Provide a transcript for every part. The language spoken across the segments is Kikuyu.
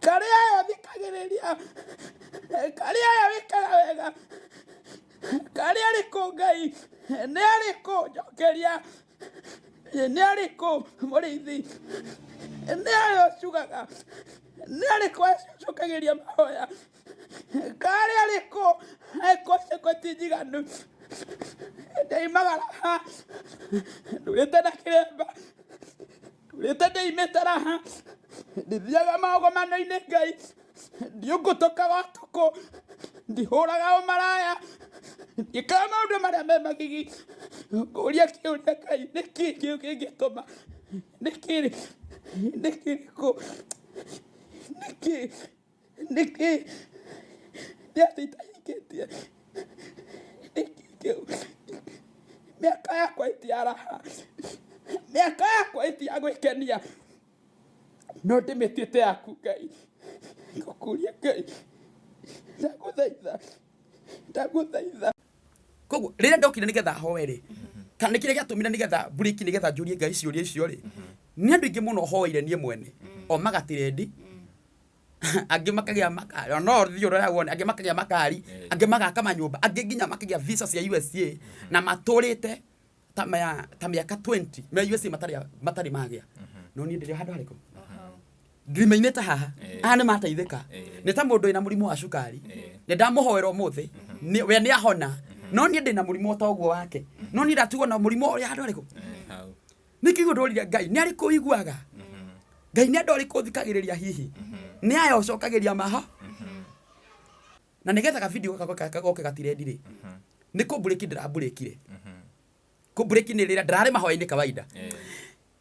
Karĩ aya ũthikagĩrĩria? Karĩ aya wĩkaga wega? Karĩ arĩkũ Ngai? Nĩ arĩkũ njokeria? Nĩ arĩkũ mũrĩithi? Nĩ aya ũcugaga? Nĩ arĩkũ acio ũcokagĩria mahoya? Karĩ arĩkũ angĩkorwo ciakwa ti njiganu? Ndoimagara haha ndurĩte na kĩremba, ndurĩte ndĩimĩte raha, ndithiaga magomano-inĩ Ngai, ndiũngũtũkaga ũtukũ, ndihũraga ũmaraya, ndiĩkaga maũndũ marĩa me magigi. Ngũria kĩũria Ngai, nĩkĩ kĩu kĩngĩtũma? Nĩkĩ nĩkĩ nĩkĩ Nĩkĩ nĩ atĩ itahingĩtie? Nĩkĩ kĩu? Mĩaka yakwa ĩti ya raha, mĩaka yakwa ĩti ya gwĩkenia, no ndĩmĩtuĩte yaku Ngai. Ngũkũria Ngai, ndagũthaitha, ndagũthaitha. Koguo rĩrĩa ndokire nĩgetha hoe rĩ, kana nĩ kĩrĩa gĩatũmire nĩgetha mburĩki nĩgetha njũrie Ngai ciũria icio rĩ, nĩ andũ aingĩ mũno hoeire niĩ mwene, o magatirendi angĩ makagĩa makari ona no ũthiĩ ũrore wone angĩ makagĩa makari angĩ magaka manyũmba angĩ nginya makagĩa visa cia USA na matũrĩte ta mea, ta mĩaka 20 me USA matarĩ matarĩ magĩa no niĩ ndĩrĩ handũ harĩkũ ndirimainĩte haha aya nĩ mateithĩka nĩ ta mũndũ wĩna mũrimũ wa cukari nĩ ndamũhoera ũmũthĩ nĩ- we nĩ ahona no niĩ ndĩna mũrimũ o ta ũguo wake no niĩ ndatigwo na mũrimũ ũrĩa handũ harĩkũ Hau. Nĩkĩ guo ndorire Ngai nĩ arĩkũ ũiguaga? Ngai nĩ andũ arĩkũ ũthikagĩrĩria hihi? Nĩ aya ũcokagĩria maho? Na nĩgetha ka video gaka goke gatirendi rĩ, nĩ kũmburĩki ndĩramburĩkire. Kũmburĩki nĩ rĩrĩa ndĩrarĩ mahoya-inĩ kawaida.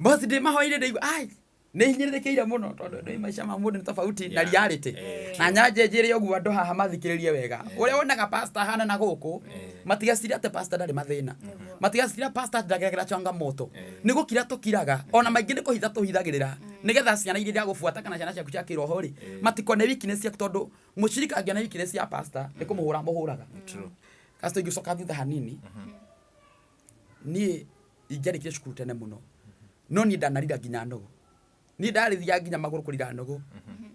Boss ndĩ mahoya-inĩ ndaigua ai nĩ hinyĩrĩrĩkĩire mũno tondũ nĩ maica ma mũndũ nĩ tofauti na reality. Na nyanje njĩre ũguo andũ haha mathikĩrĩrie wega. Ũrĩa wonaga pastor ahana na gũkũ, matigecirie atĩ pastor ndarĩ mathĩna. Matigecirie pastor ndageragĩra changamoto. Nĩ gũkira tũkiraga, ona maingĩ nĩ kũhitha tũhithagĩrĩra nĩgetha ciana iria iragũbuata kana ciana ciaku cia kĩroho rĩ, matikone weakness ciaku tondũ mũcirika angĩona weakness ya pastor nĩ kũmũhũra amũhũraga. Pastor ingĩcoka thutha hanini, niĩ ingĩarĩkirie cukuru tene mũno, no niĩ ndanarira nginya nũgũ. Niĩ ndarĩthiaga nginya magũrũ kũrira nũgũ,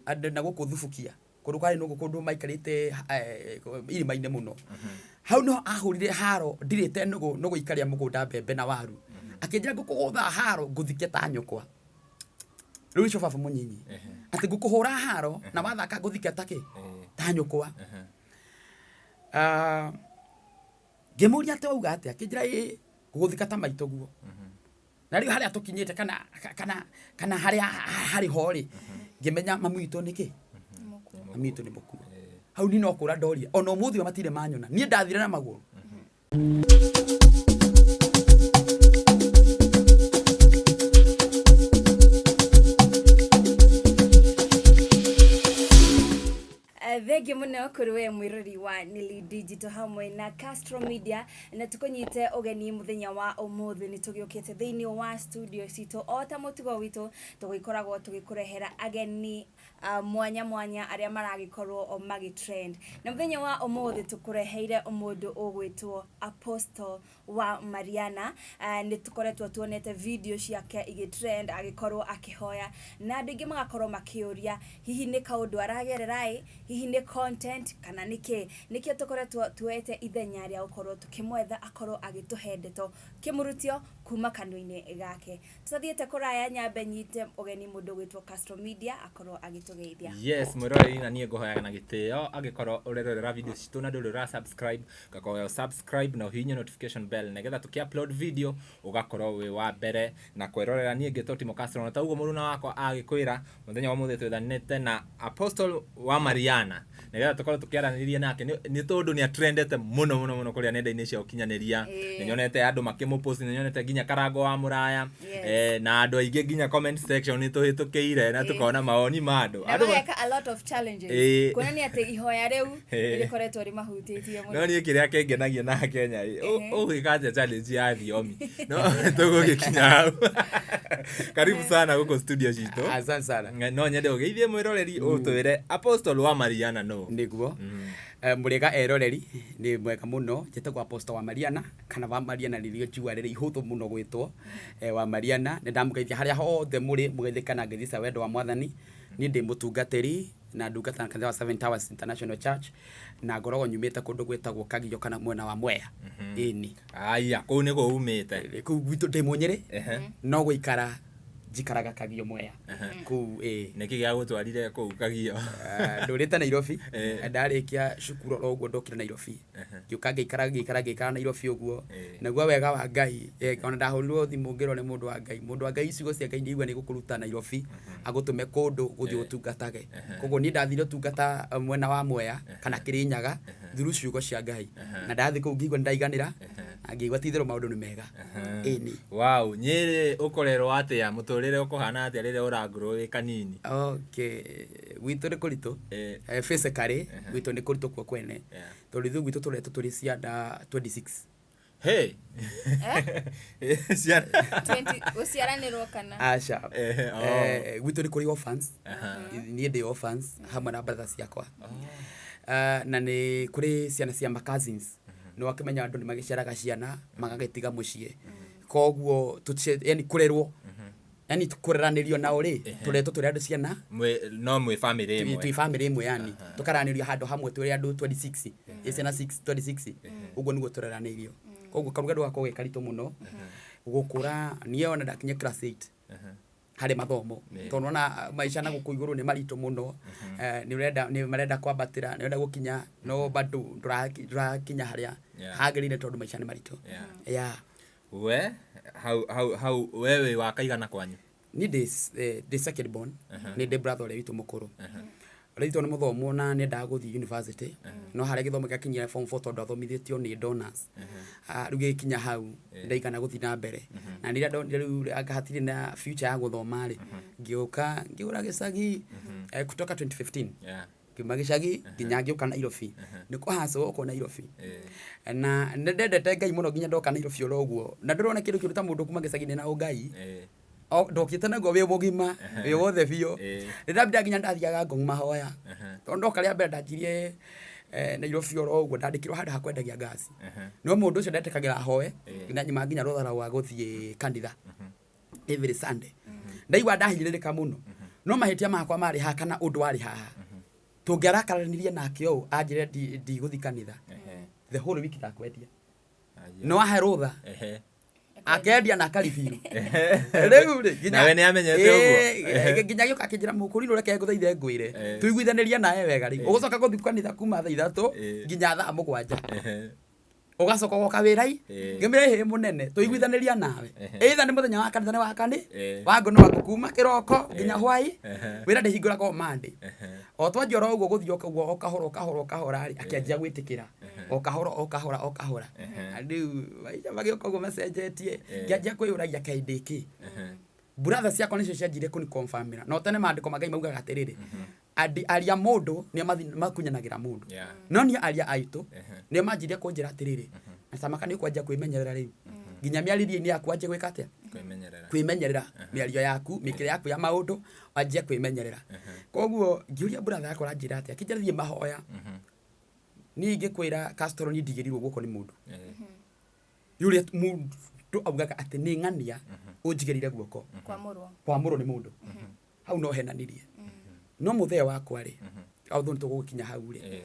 andũ na gũkũ Thubukia, kũndũ kwarĩ nũgũ kũndũ maikarĩte eh, irĩma-inĩ mũno. Hau nĩho ahũrire haro ndirĩte nũgũ nũgũ ikarĩa mũgũnda mbembe na waru. Akĩnjĩra ngũkũgũtha haro ngũthike ta nyũkwa. Rĩu ũcio baba mũnyinyi. Atĩ ngũkũhũra haro na wathaka ngũthike ta kĩ? Ta nyũkwa. Ah, ngĩmũria atĩ wauga atĩa akĩnjĩra ĩ ngũgũthika ta maitũguo na rĩu harĩa tũkinyĩte kana kana kana harĩa harĩ ho rĩ ngĩmenya mami witũ nĩ kĩ mami witũ nĩ mũkuo hau ni no kũra ndoria ona ũmũthĩ ũyũ matirĩ manyona niĩ ndathire na magũrũ. Thengiũ mũno kũrĩ we mwĩrori wa Nili Digital hamwe na Castro Media na tũkũnyite ũgeni mũthenya wa ũmũthĩ. Nĩ tũgĩũkĩte thĩinĩ wa studio citũ o ta mũtugo witũ tũgĩkoragwo tũgĩkũrehera ageni mwanya mwanya arĩa maragĩkorwo magĩ trend. Na mũthenya wa ũmũthĩ tũkũreheire mũndũ ũgwĩtwo Apostle wa Mariana. Nĩ tũkoretwo tuonete video ciake igĩ trend agĩkorwo akĩhoya na andũ aingĩ magakorwo makĩũria hihi nĩ kaũndũ aragerera ĩ, hihi nĩ content kana nĩ kĩ. Nĩkĩo tũkoretwo tuoete ithenya rĩa gũkorwo tũkĩmwetha akorwo agĩtũhe ndeto kĩmurutio kuma kanua-inĩ gake. Tũtathiĩte kũraya nyambe nyite ũgeni mũndũ ũgwĩtwo Castro Media akorwo agĩtũgeithia. Yes, mwĩroreri na niĩ ngũhoyaga na gĩtĩo angĩkorwo ũrerorera video citũ na ndũrĩ ũra subscribe ngakũhoya ũ subscribe na ũhihinye notification bell nĩgetha tũkĩ upload video ũgakorwo wĩ wa mbere na kwĩrorera. Niĩ ngĩtwo Timo Castro na ta ũguo mũruna wakwa agĩkwĩra mũthenya wa ũmũthĩ twethanĩte na Apostle wa Mariana nĩgetha tũkorwo tũkĩaranĩria nake nĩ tondũ nĩ atrendete mũno mũno mũno kũrĩa nenda-inĩ cia ũkinyanĩria. Nĩ nyonete andũ makĩmũpost, nĩ nyonete nginya Karango wa Mũraya na andũ aingĩ nginya comment section nĩ tũhĩtũkĩire na tũkona mawoni ma andũ. Na mageka a lot of challenges kuonania atĩ ihoya rĩu nĩ rĩkoretwo rĩmahutĩtie mũno. No niĩ kĩrĩa kĩngenagia na Kenya ĩ, ũgwĩka atĩa challenge ya thiomi? No tũgũgĩkinya hau. Karibu sana gũkũ studio citũ. Asante sana. No nyende ũgeithie mwĩroreri ũtwĩre Apostle wa Mariana nũ. Nĩguo. Mũrĩega eroreri, nĩ mwega mũno. Njĩtagwo Apostle wa Mariana kana wa Mariana nĩrĩo njiugaga rĩrĩ ihũthũ mũno gwĩtwo. Wa Mariana, nĩ ndamũgeithia harĩa hothe mũrĩ, mũgeithĩka na ngeithi cia wendo wa Mwathani. Niĩ ndĩ mũtungatĩri. Na ndungata na kanitha wa Seven Towers International Church, na ngoragwo nyumĩte kũndũ gwĩtagwo Kagio kana mwena wa Mwea. Ĩni. Aya, kũu nĩkuo umĩte? Kũu gwitũ ndĩ Mũnyĩrĩ, no gũikara njikaraga Kagio Mwea kũu, ĩĩ. Nĩkĩ gĩagũtwarire kũu Kagio? Ndũrĩte Nairobi. Ndarĩkia cukuru oro ũguo ndokire Nairobi, ngĩũka ngĩikara ngĩikara ngĩikara Nairobi ũguo. Naguo wega wa Ngai, ona ndahũrirwo thimũ ngĩrwo nĩ mũndũ wa Ngai, mũndũ wa Ngai, ciugo cia Ngai nĩigua nĩ gũkũruta Nairobi agũtũme kũndũ gũthiĩ ũtungatage. Koguo niĩ ndathire ũtungata mwena wa Mwea kana Kĩrĩnyaga through ciugo cia Ngai, na ndathiĩ kũu ngĩigua nĩ ndaiganĩra na ngĩigua ti itherũ maũndũ nĩ mega, ĩni. Wow, Nyĩrĩ ũkũrerwo atĩa? Mũtũrĩre ũkũhana atĩa rĩrĩa ũrangũrwo wĩ kanini? Okay, gwitũ nĩ kũritũ. Physically gwitũ nĩ kũritũ kuo kwene, tondũ ithuĩ gwitũ tũretwo tũrĩ ciana 26. Hey! Ciana. 20 gũciaranĩrwo kana? Aca. Oh. Gwitũ nĩ kũrĩ orphans. Niĩ ndĩ orphans hamwe na brother ciakwa. Na nĩ kũrĩ ciana cia ma cousins. Nĩ wakĩmenya andũ nĩ magĩciaraga ciana magagĩtiga mũciĩ, koguo yani kũrerwo, yani kũreranĩrio nao rĩ, tũretwo tũrĩ andũ ciana. No mwĩ family ĩmwe? Twĩ family ĩmwe, yani tũkaranĩrio handũ hamwe tũrĩ andũ 26, ĩ ciana 6 26 ũguo nĩguo tũreranĩirio. Koguo karugendo gakoragwo ge karitũ mũno gũkũra. Niĩ ona ndakinya class 8 harĩ mathomo, tondũ nona maica na gũkũ igũrũ nĩ maritũ mũno. Nĩ ũrenda, nĩ marenda kwambatĩra, nĩ ũrenda gũkinya, no bado ndũrakinya harĩa hagĩrĩire tondũ maica nĩ maritũ. Yeah. We hau hau hau, we wĩ wa kaigana kwanyu? Niĩ ndĩ second born. Nĩ ndĩ brother ũrĩa witũ mũkũrũ, ũrĩa witũ nĩ mũthomu na nĩ endaga gũthiĩ university, no harĩa gĩthomo gĩakinyire form 4, tondũ athomithĩtio nĩ donors. Rĩu gĩgĩkinya hau ndaigana gũthiĩ na mbere, na rĩrĩa ndonire rĩu anga hatirĩ na future ya gũthoma rĩ, ngĩũka ngĩgũra gĩcagi kutoka 2015. Ngiuma gĩcagi nginya ngĩũka Nairobi nĩ kũhaca gũkũ Nairobi. Na nĩ ndendete Ngai mũno nginya ndoka Nairobi oro ũguo, na ndũrona kĩndũ kĩũru ta mũndũ kuma gĩcagi-inĩ na ũngai. Ndokĩte naguo wĩ mũgima wĩ wothe biũ. Rĩrĩa nginya ndathiaga Ngong mahoya, tondũ ndoka rĩa mbere ndanjirie Nairobi oro ũguo, ndandĩkirwo handũ ha kwendagia ngasi, no mũndũ ũcio ndetĩkagĩra hoe na nyuma nginya rũtha rwa gũthiĩ kanitha every Sunday. Ndaigua ndahinyĩrĩrĩka mũno, no mahĩtia makwa marĩ haha kana ũndũ warĩ haha, tũngĩarakaranirie nake ũũ anjĩre ndigũthiĩ kanitha the whole week, ndakwendia. No ahe rũtha akendia na akaribiru rĩu rĩ. Nawe nĩamenyete ũguo? Nginya gĩũka akĩnjĩra, "Mũkũrinũ, reke ngũthaithe ngwĩre, tũiguithanĩrie nawe wega rĩ, ũgũcoka gũthiĩ kanitha kuma thaa 3 nginya thaa 7, ũgacoka ũgoka wĩra-i." Ngĩmwĩra, "Ĩhĩ mũnene, tũiguithanĩria nawe, either nĩ mũthenya wa kanitha nĩ wa kani wangũ nĩ wangũ kuma kĩroko nginya hwaĩ, wĩra ndĩhingũraga o Monday." O twanjia oro ũguo gũthiĩ ũguo o kahora o kahora o kahora rĩ, akĩanjia gwĩtĩkĩra o kahora o kahora o kahora. Na rĩu maica magĩũka ũguo macenjetie, ngĩanjia kwĩyũragia kaĩ ndĩ kĩ. Brother ciakwa nĩcio cianjire kũni confirmĩra no tene maandĩko ma Ngai maugaga atĩrĩrĩ, andi aria mũndũ nĩo makunyanagĩra mũndũ. No niĩ aria aitũ nĩo manjirie kũnjĩra atĩrĩrĩ, na tamaka nĩ ũkwanjia kwĩmenyerera rĩu nginya mĩarĩrie-inĩ yaku, wanjie gwĩka atĩa? Kwĩmenyerera. Kwĩmenyerera mĩario yaku, mĩkĩre yaku ya maũndũ, wanjie kwĩmenyerera. Koguo ngĩũria brother yakwa, ũranjĩra atĩa? Akĩnjĩra thiĩ mahoya. Niĩ ingĩkwĩra Castro, niĩ ndigĩrirwo guoko nĩ mũndũ. Nĩ ũrĩa mũndũ augaga atĩ nĩ ng'ania ũnjigĩrĩire guoko. Kwamũrwo. Kwamũrwo nĩ mũndũ hau no henanirie, no mũthee wakwa rĩ, although nĩ tũgũgĩkinya hau rĩ.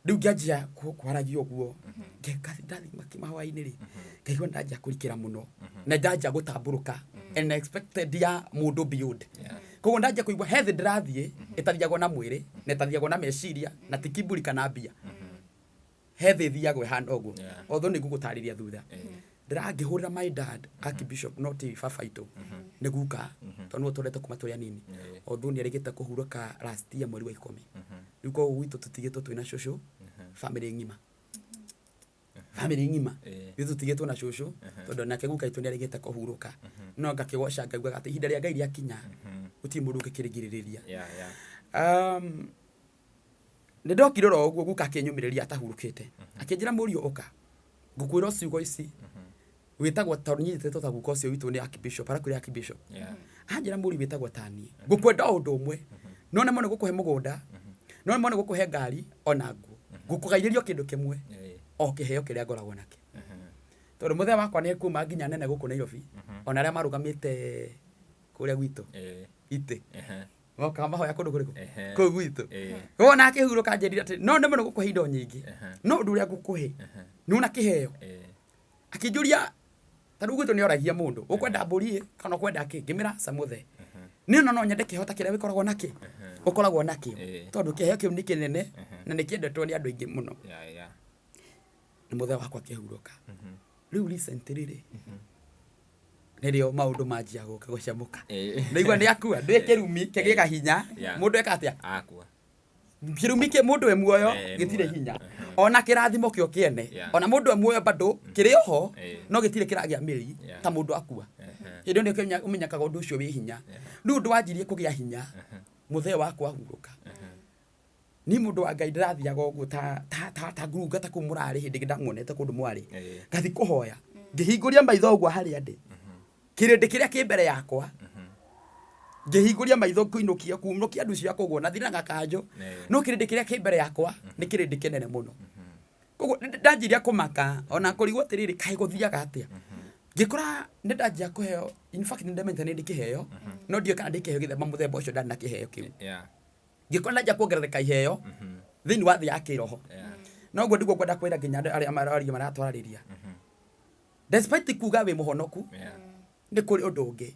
Rĩu ngĩanjia kwaragia ũguo, ndathiĩ mahoya-inĩ rĩ, ngaigua ndanjia kũrikĩra mũno na ndanjia gũtambũrũka unexpected ya mũndũ beyond. Koguo ndanjia kũigua he thĩ ndĩrathiĩ ĩtathiagwo na mwĩrĩ na ĩtathiagwo na meciria na ti kiburi kana mbia, he thĩ ĩthiagwo ĩhana ũguo. Although nĩ ngũgũtarĩria thutha. Ndĩrangĩhũrĩra my dad archbishop, no ti baba itũ, nĩ guka, tondũ nĩwe tũrete kuma tũrĩ anini, although nĩ arĩgĩte kũhurũka last year mweri wa 10 rĩu. Koguo gwitũ tũtigĩtwo twĩna cũcũ, family ng'ima, family ng'ima. Ithuĩ tũtigĩtwo na cũcũ tondũ nake guka itũ nĩ arĩgĩte kũhurũka, no ngakĩgoca Ngai ngaugaga atĩ ihinda rĩa Ngai rĩakinya gũtirĩ mũndũ ũngĩkĩrigĩrĩria. Nĩ ndokire oro ũguo, guka akĩnyũmĩrĩria atahurũkĩte, akĩnjĩra, "Mũriũ, ũka ngũkwĩra o ciugo ici." Wĩtagwo, tondũ nyitĩtwo ta guka ũcio witũ nĩ archbishop, arakwĩra archbishop. Anjĩra, "Mũriũ, wĩtagwo taniĩ, ngũkwenda o ũndũ ũmwe, no nĩ gũkũhe mũgũnda, no nĩ gũkũhe ngari ona nguo, ngũkũgairĩrio kĩndũ kĩmwe, o kĩheo kĩrĩa ngoragwo nakĩo." Tondũ mũthee wakwa nĩ kuma nginya nene gũkũ Nairobi, ona arĩa marũgamĩte kũrĩa gwitũ itĩ. Mokaga mahoya kũndũ kũrĩkũ? Ehe. Kũu gwitũ. Ĩĩ. Wona akĩhurũka anjĩrire atĩ no nĩ mũno gũkũhe indo nyingĩ. Ehe. No ũndũ ũrĩa ngũkũhe Ehe. nĩ una kĩheo. Ĩĩ. Akĩnjũria ta rĩu gwitũ nĩ oragia mũndũ ũkwenda mbũri ĩ kana ũkwenda kĩ ngĩmĩra aca mũthee. Niĩ no nyende kĩheo ta kĩrĩa wĩkoragwo nakĩ ũkoragwo nakĩo Ĩĩ. tondũ kĩheo kĩu nĩ kĩnene na nĩ kĩendetwo nĩ andũ aingĩ mũno. Yeah, yeah. Na mũthee wakwa akĩhurũka. Rĩu recently rĩ nĩrĩo maũndũ manjia gũka gũcamũka. Ĩĩ. Naigua nĩ akua ndĩ kĩrumi kĩgĩga hinya Yeah. mũndũ eka atĩa Akua. kĩrumi kĩ mũndũ e muoyo Eh, gĩtirĩ muoyo. hinya ona kĩrathimo kĩo kĩene Yeah. ona mũndũ e muoyo bado kĩrĩ oho Eh. no gĩtirĩ kĩragĩa mĩri Yeah. ta mũndũ akua. Ehe. Hĩndĩ ĩyo nĩkĩo ũmenyekaga ũndũ ũcio wĩ hinya. Rĩu ũndũ wanjirie kũgĩa hinya mũthee wakwa ahurũka. Niĩ mũndũ wa Ngai ndĩrathiaga ũguo ta ta ta ta ngurunga ta kũu mũrarĩ hĩndĩ ĩngĩ ndamuonete kũndũ mwarĩ. Ĩĩ. Ngathiĩ kũhoya ngĩhingũria maitho ũguo harĩa ndĩ kĩrĩndĩ kĩrĩa kĩ mbere yakwa ngĩhingũria maitho kũinũkia kumũkia andũ ciakwa ũguo na thire na gakanjũ Ĩĩ. no kĩrĩndĩ kĩrĩa kĩ mbere yakwa nĩ kĩrĩndĩ kĩnene mũno. Koguo ndanjirie kũmaka ona kũrigwo atĩrĩrĩ kaĩ gũthiaga atĩa. Ngĩkora nĩ ndanjia kũheo in fact nĩ ndamenyete nĩ ndĩ kĩheo no ndiũĩ kana ndĩ kĩheo gĩthemba mũthemba ũcio ndarĩ na kĩheo kĩu. Yeah. Ngĩkora ndanjia kuongerereka iheo thĩinĩ wa thĩ ya kĩroho. Yeah. Noguo ndiguo ngwenda kwĩra nginya andũ arĩa mararia maratwarĩria. Despite kuga wĩ mũhonoku Yeah. nĩ kũrĩ ũndũ ũngĩ.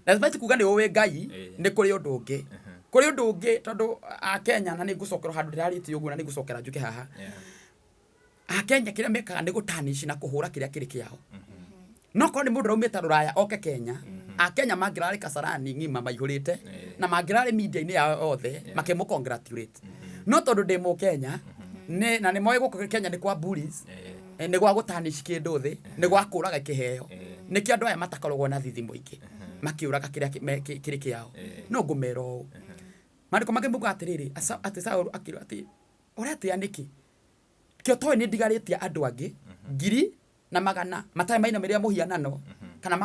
Despite kuga nĩ ũĩ Ngai Ĩĩ. nĩ kũrĩ ũndũ ũngĩ. Kũrĩ ũndũ ũngĩ tondũ a Kenya na nĩ ngũcokera handũ ndĩrarĩtie ũguo na nĩ ngũcokera njuke haha. Yeah. A Kenya kĩrĩa mekaga nĩ gũtanici na kũhũra kĩrĩa kĩrĩ kĩao. No korwo nĩ mũndũ ũraumĩte rũraya oke Kenya, a Kenya mangĩrarĩ Kasarani ng'ima maihũrĩte na mangĩrarĩ media-inĩ yao othe makĩmũ congratulate. No tondũ ndĩ mũkenya nĩ na nĩ moĩ gũkũ Kenya nĩ kwa bullies, Ĩĩ. nĩ gwa gũtanici kĩndũ thĩ, nĩ gwa kũraga kĩheo. Ĩĩ. Nĩkĩo andũ aya matakoragwo na thithi mũingĩ makĩũraga kĩrĩa kĩrĩ kĩao. No ngũmera ũũ. Maandĩko mangĩ maugaga atĩrĩrĩ, atĩ Saũlũ akĩrwo atĩ ũretĩa nĩkĩ? Kĩo toĩ nĩ ndigarĩtie andũ angĩ ngiri na magana matarĩ mainamĩrĩra mũhianano kana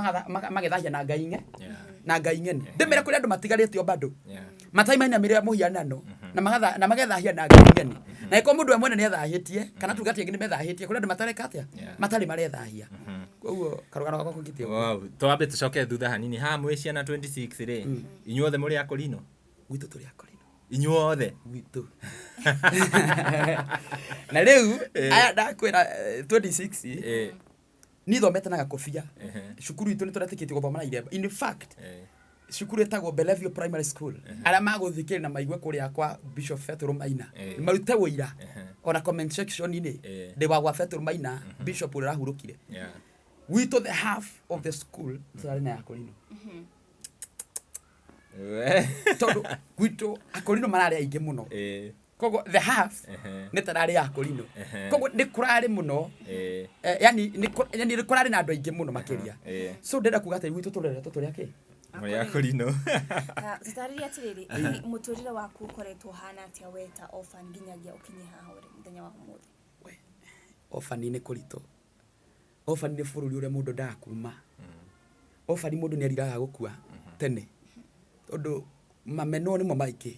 magethahia na ngai ng'e Yeah. na ngai ng'eni. Ndĩmere kũrĩ andũ matigarĩtio bado Yeah. matarĩ mainamĩrĩra mũhianano na magatha na magethahia na ngai ng'eni. Na ĩkorwo mũndũ we mwene nĩethahĩtie kana tuge atĩ angĩ nĩmethahĩtie kũrĩ andũ matareka atĩa Yeah. matarĩ marethahia. Koguo karũgano gakwa kũngĩte ũguo. Wow. Twambe tũcoke thutha hanini haha mwĩ ciana 26 rĩ inyuothe mũrĩ akũrinũ Gwitũ tũrĩ akũrinũ. Inyuothe. Gwitũ. Na rĩu aya ndakwĩra 26 Ĩĩ. niĩ thomete na gakobia. Ehe. Cukuru itũ nĩ tũretĩkĩtio gũthoma na iremba. In fact Ĩĩ. cukuru ĩtagwo Bellevue Primary School. Arĩa magũthikĩrĩria na maigue kũrĩa kwa Bishop Betũrũ Maina Ĩĩ. marute ũira Ehe. ona comment section-inĩ Ĩĩ. ndĩ wa gwa Betũrũ Maina Bishop ũrĩa ũrahurũkire. Yeah. Gwitũ the half of the school tũrarĩ na akũrinũ. We. Tondũ gwitũ akũrinũ mararĩ aingĩ mũno. Ĩĩ. Koguo the half Ehe. nĩ tararĩ akũrinũ. Ehe. Koguo nĩ kũrarĩ mũno Ĩĩ. yani nĩ kũrarĩ na andũ aingĩ mũno makĩria. Ĩĩ. So ndĩrenda kuga atĩ gwitũ tũreretwo tũrĩ akĩ? Mũrĩ akũrinũ. Tũtarĩrie atĩrĩrĩ, hihi mũtũrĩre waku ũkoretwo ũhana atĩa we ta orphan nginyagia ũkinye haha ũrĩ mũthenya wa ũmũthĩ? Orphan nĩ kũritũ. Orphan nĩ bũrũri ũrĩa mũndũ endaga kuma. Orphan mũndũ nĩ eriraga gũkua tene. Tondũ mamenwo nĩmo maingĩ.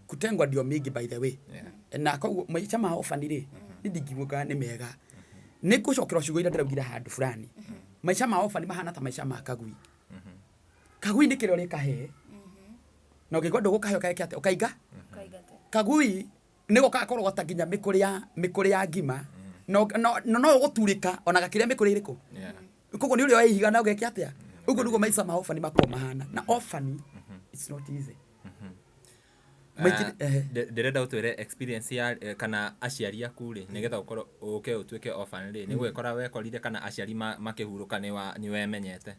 Kutengwa ndio mingi by the way. Yeah. Na koguo maica ma orphan rĩ, niĩ ndingiuga nĩ mega. Nĩ ngũcokerwo ciugo iria ndĩraugire handũ fulani. Maica ma orphan mahana ta maica ma kagui. Kagui nĩ kĩrĩa ũrĩkahe. Na ũngĩigua ndũgũkahe ũkahe atĩa? Ũkainga? Ũkaingate. Kagui nĩgo gakorogota nginya mĩkũrĩ ya ngima. No no no ũgũturĩka ona gakĩrĩa mĩkũrĩ ĩrĩkũ. Yeah. Koguo nĩ ũrĩa wa ihiga na ũgeke atĩa? Ũguo nĩguo maica ma orphan makoragwo mahana. Na orphan it's not easy. Maingĩ ehe. Ndĩrenda ũtwĩre experience ya kana aciari aku rĩ nĩgetha ũkorwo ũke ũtuĩke orphan rĩ nĩ gwĩkora wekorire kana aciari makĩhurũka nĩ wemenyete.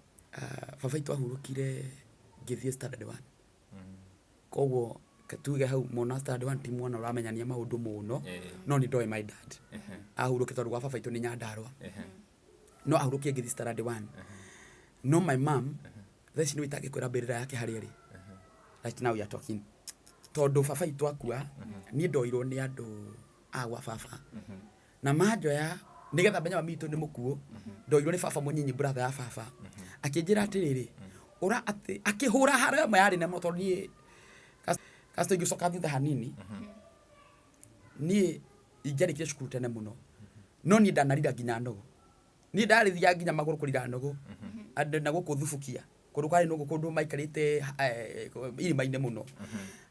Baba itũ ahurũkire ngĩthiĩ standard 1. Koguo tuge hau mwana standard 1 ti mwana ũramenyania maũndũ mũno Ĩĩ. no nĩ ndoĩ my dad. Ehe. Ahurũkire tondũ gwa baba itũ nĩ Nyandarũa. Ehe. No ahurũkire ngĩthiĩ standard 1. No my mom thaa ici nĩwe itangĩkwĩra mbĩrĩra yake harĩa ĩrĩ. Right now we are talking. Tondũ baba itũ akua niĩ ndoirwo nĩ andũ a gwa baba. Na manjoya nĩgetha menye mami witũ nĩ mũkuũ ndoirwo nĩ baba mũnyinyi brother ya baba. Akĩnjĩra atĩrĩrĩ ũra atĩ akĩhũra haro ĩmwe yarĩ nene mũno tondũ niĩ Casto ingĩcoka thutha hanini niĩ ingĩarĩkirie cukuru tene mũno no niĩ ndanarira nginya nũgũ. Niĩ ndarĩthiaga nginya magũrũ kũrira nũgũ. Andũ na gũkũ thubukia. Kũndũ kwarĩ nũgũ, kũndũ maikarĩte irĩma-inĩ mũno.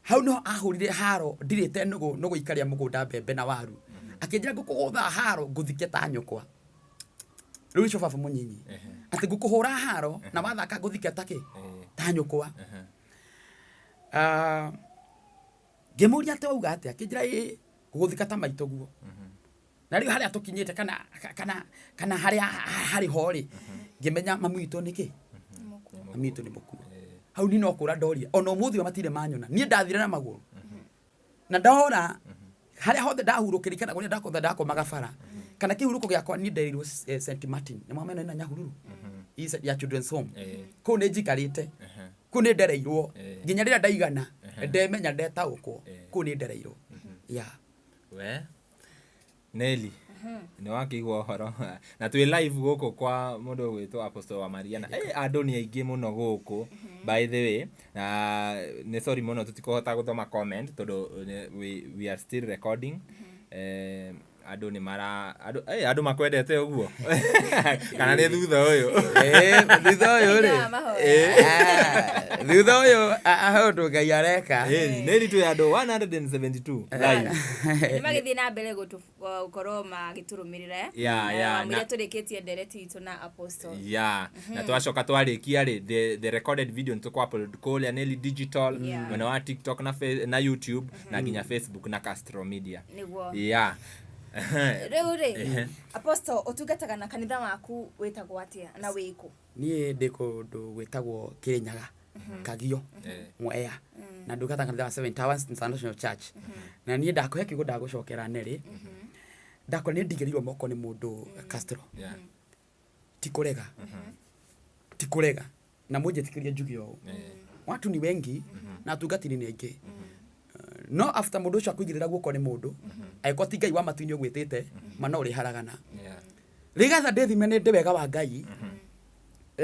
Hau nĩho ahũrire haro ndirĩte nũgũ, nũgũ ikarĩa mũgũnda, mbembe na waru. Akĩnjĩra, "Ngũkũgũtha haro ngũthike ta nyũkwa." Rĩu ũcio baba mũnyinyi, atĩ ngũkũhũra haro na wathaka ngũthike ta kĩ, ta nyũkwa. Ah, ngĩmũria atĩ wauga atĩa? Akĩnjĩra, "Ĩ, ngũgũthika ta maitũ guo." Na rĩu harĩa tũkinyĩte kana harĩa harĩ ho rĩ, ngĩmenya mami witũ nĩ kĩ, mami witũ nĩ mũkuo. Hau ni no kũra ndorire. Ona ũmũthĩ ũyũ matirĩ manyona. Niĩ ndathire na magũrũ na ndora harĩa hothe ndahurũkĩria kana kũrĩa ndakotha ndakomaga bara kana kĩhurũko gĩakwa. Niĩ nderirwo St Martin nĩ mwamena na Nyahururu. Hii ya children's home. Kũu nĩ njikarĩte, kũu nĩ ndereirwo nginya rĩrĩa ndaigana ndemenya ndetaũkwo. Kũu nĩ ndereirwo, yeah. We Nelly, nĩ wakĩigua ũhoro na twĩ live gũkũ kwa mũndũ ũgwĩtwo Apostle wa Mariana. Andũ nĩ aingĩ mũno gũkũ, by the way, na nĩ sorry mũno tũtikũhota gũthoma comment tondũ we are still recording. Andũ nĩ mara andũ makwendete ũguo kana nĩ thutha ũyũ? Thutha ũyũ rĩ. Thutha wa mahoya. Ah, thutha ũyũ ũndũ Ngai areka. Nelly, twĩ andũ 172 live. Nĩ magĩthiĩ na mbere gũkorwo magĩtũrũmĩrĩra. Mũrĩa tũrĩkĩtie ndereti itũ na Apostle. Yeah, na twacoka twarĩkia rĩ, the recorded video nĩ tũkũ-upload kũrĩa Nelly Digital, mwena wa TikTok na YouTube na nginya Facebook na Castro Media. Nĩguo. Rĩu rĩ, Apostle, ũtungataga na kanitha waku wĩtagwo atĩa na wĩkũ? Niĩ ndĩ kũndũ gwĩtagwo Kĩrĩnyaga, Kagio, Mwea, na ndungataga kanitha wa Seven Towers International Church. Na niĩ ndakũhe kiugo, ndagũcokera Nelly, ndakora nĩ ndigĩrĩirwo moko nĩ mũndũ Castro. Ti kũrega, ti kũrega, na mũnjĩtĩkĩrie njuge ũũ, watu ni wengi na atungatĩri nĩ aingĩ, no after mũndũ ũcio akũigĩrĩra guoko nĩ mũndũ, angĩkorwo ti Ngai wa matu-inĩ ũgwĩtĩte, ma no ũrĩharagana. Rĩgatha ndĩthime nĩ ndĩ wega wa Ngai,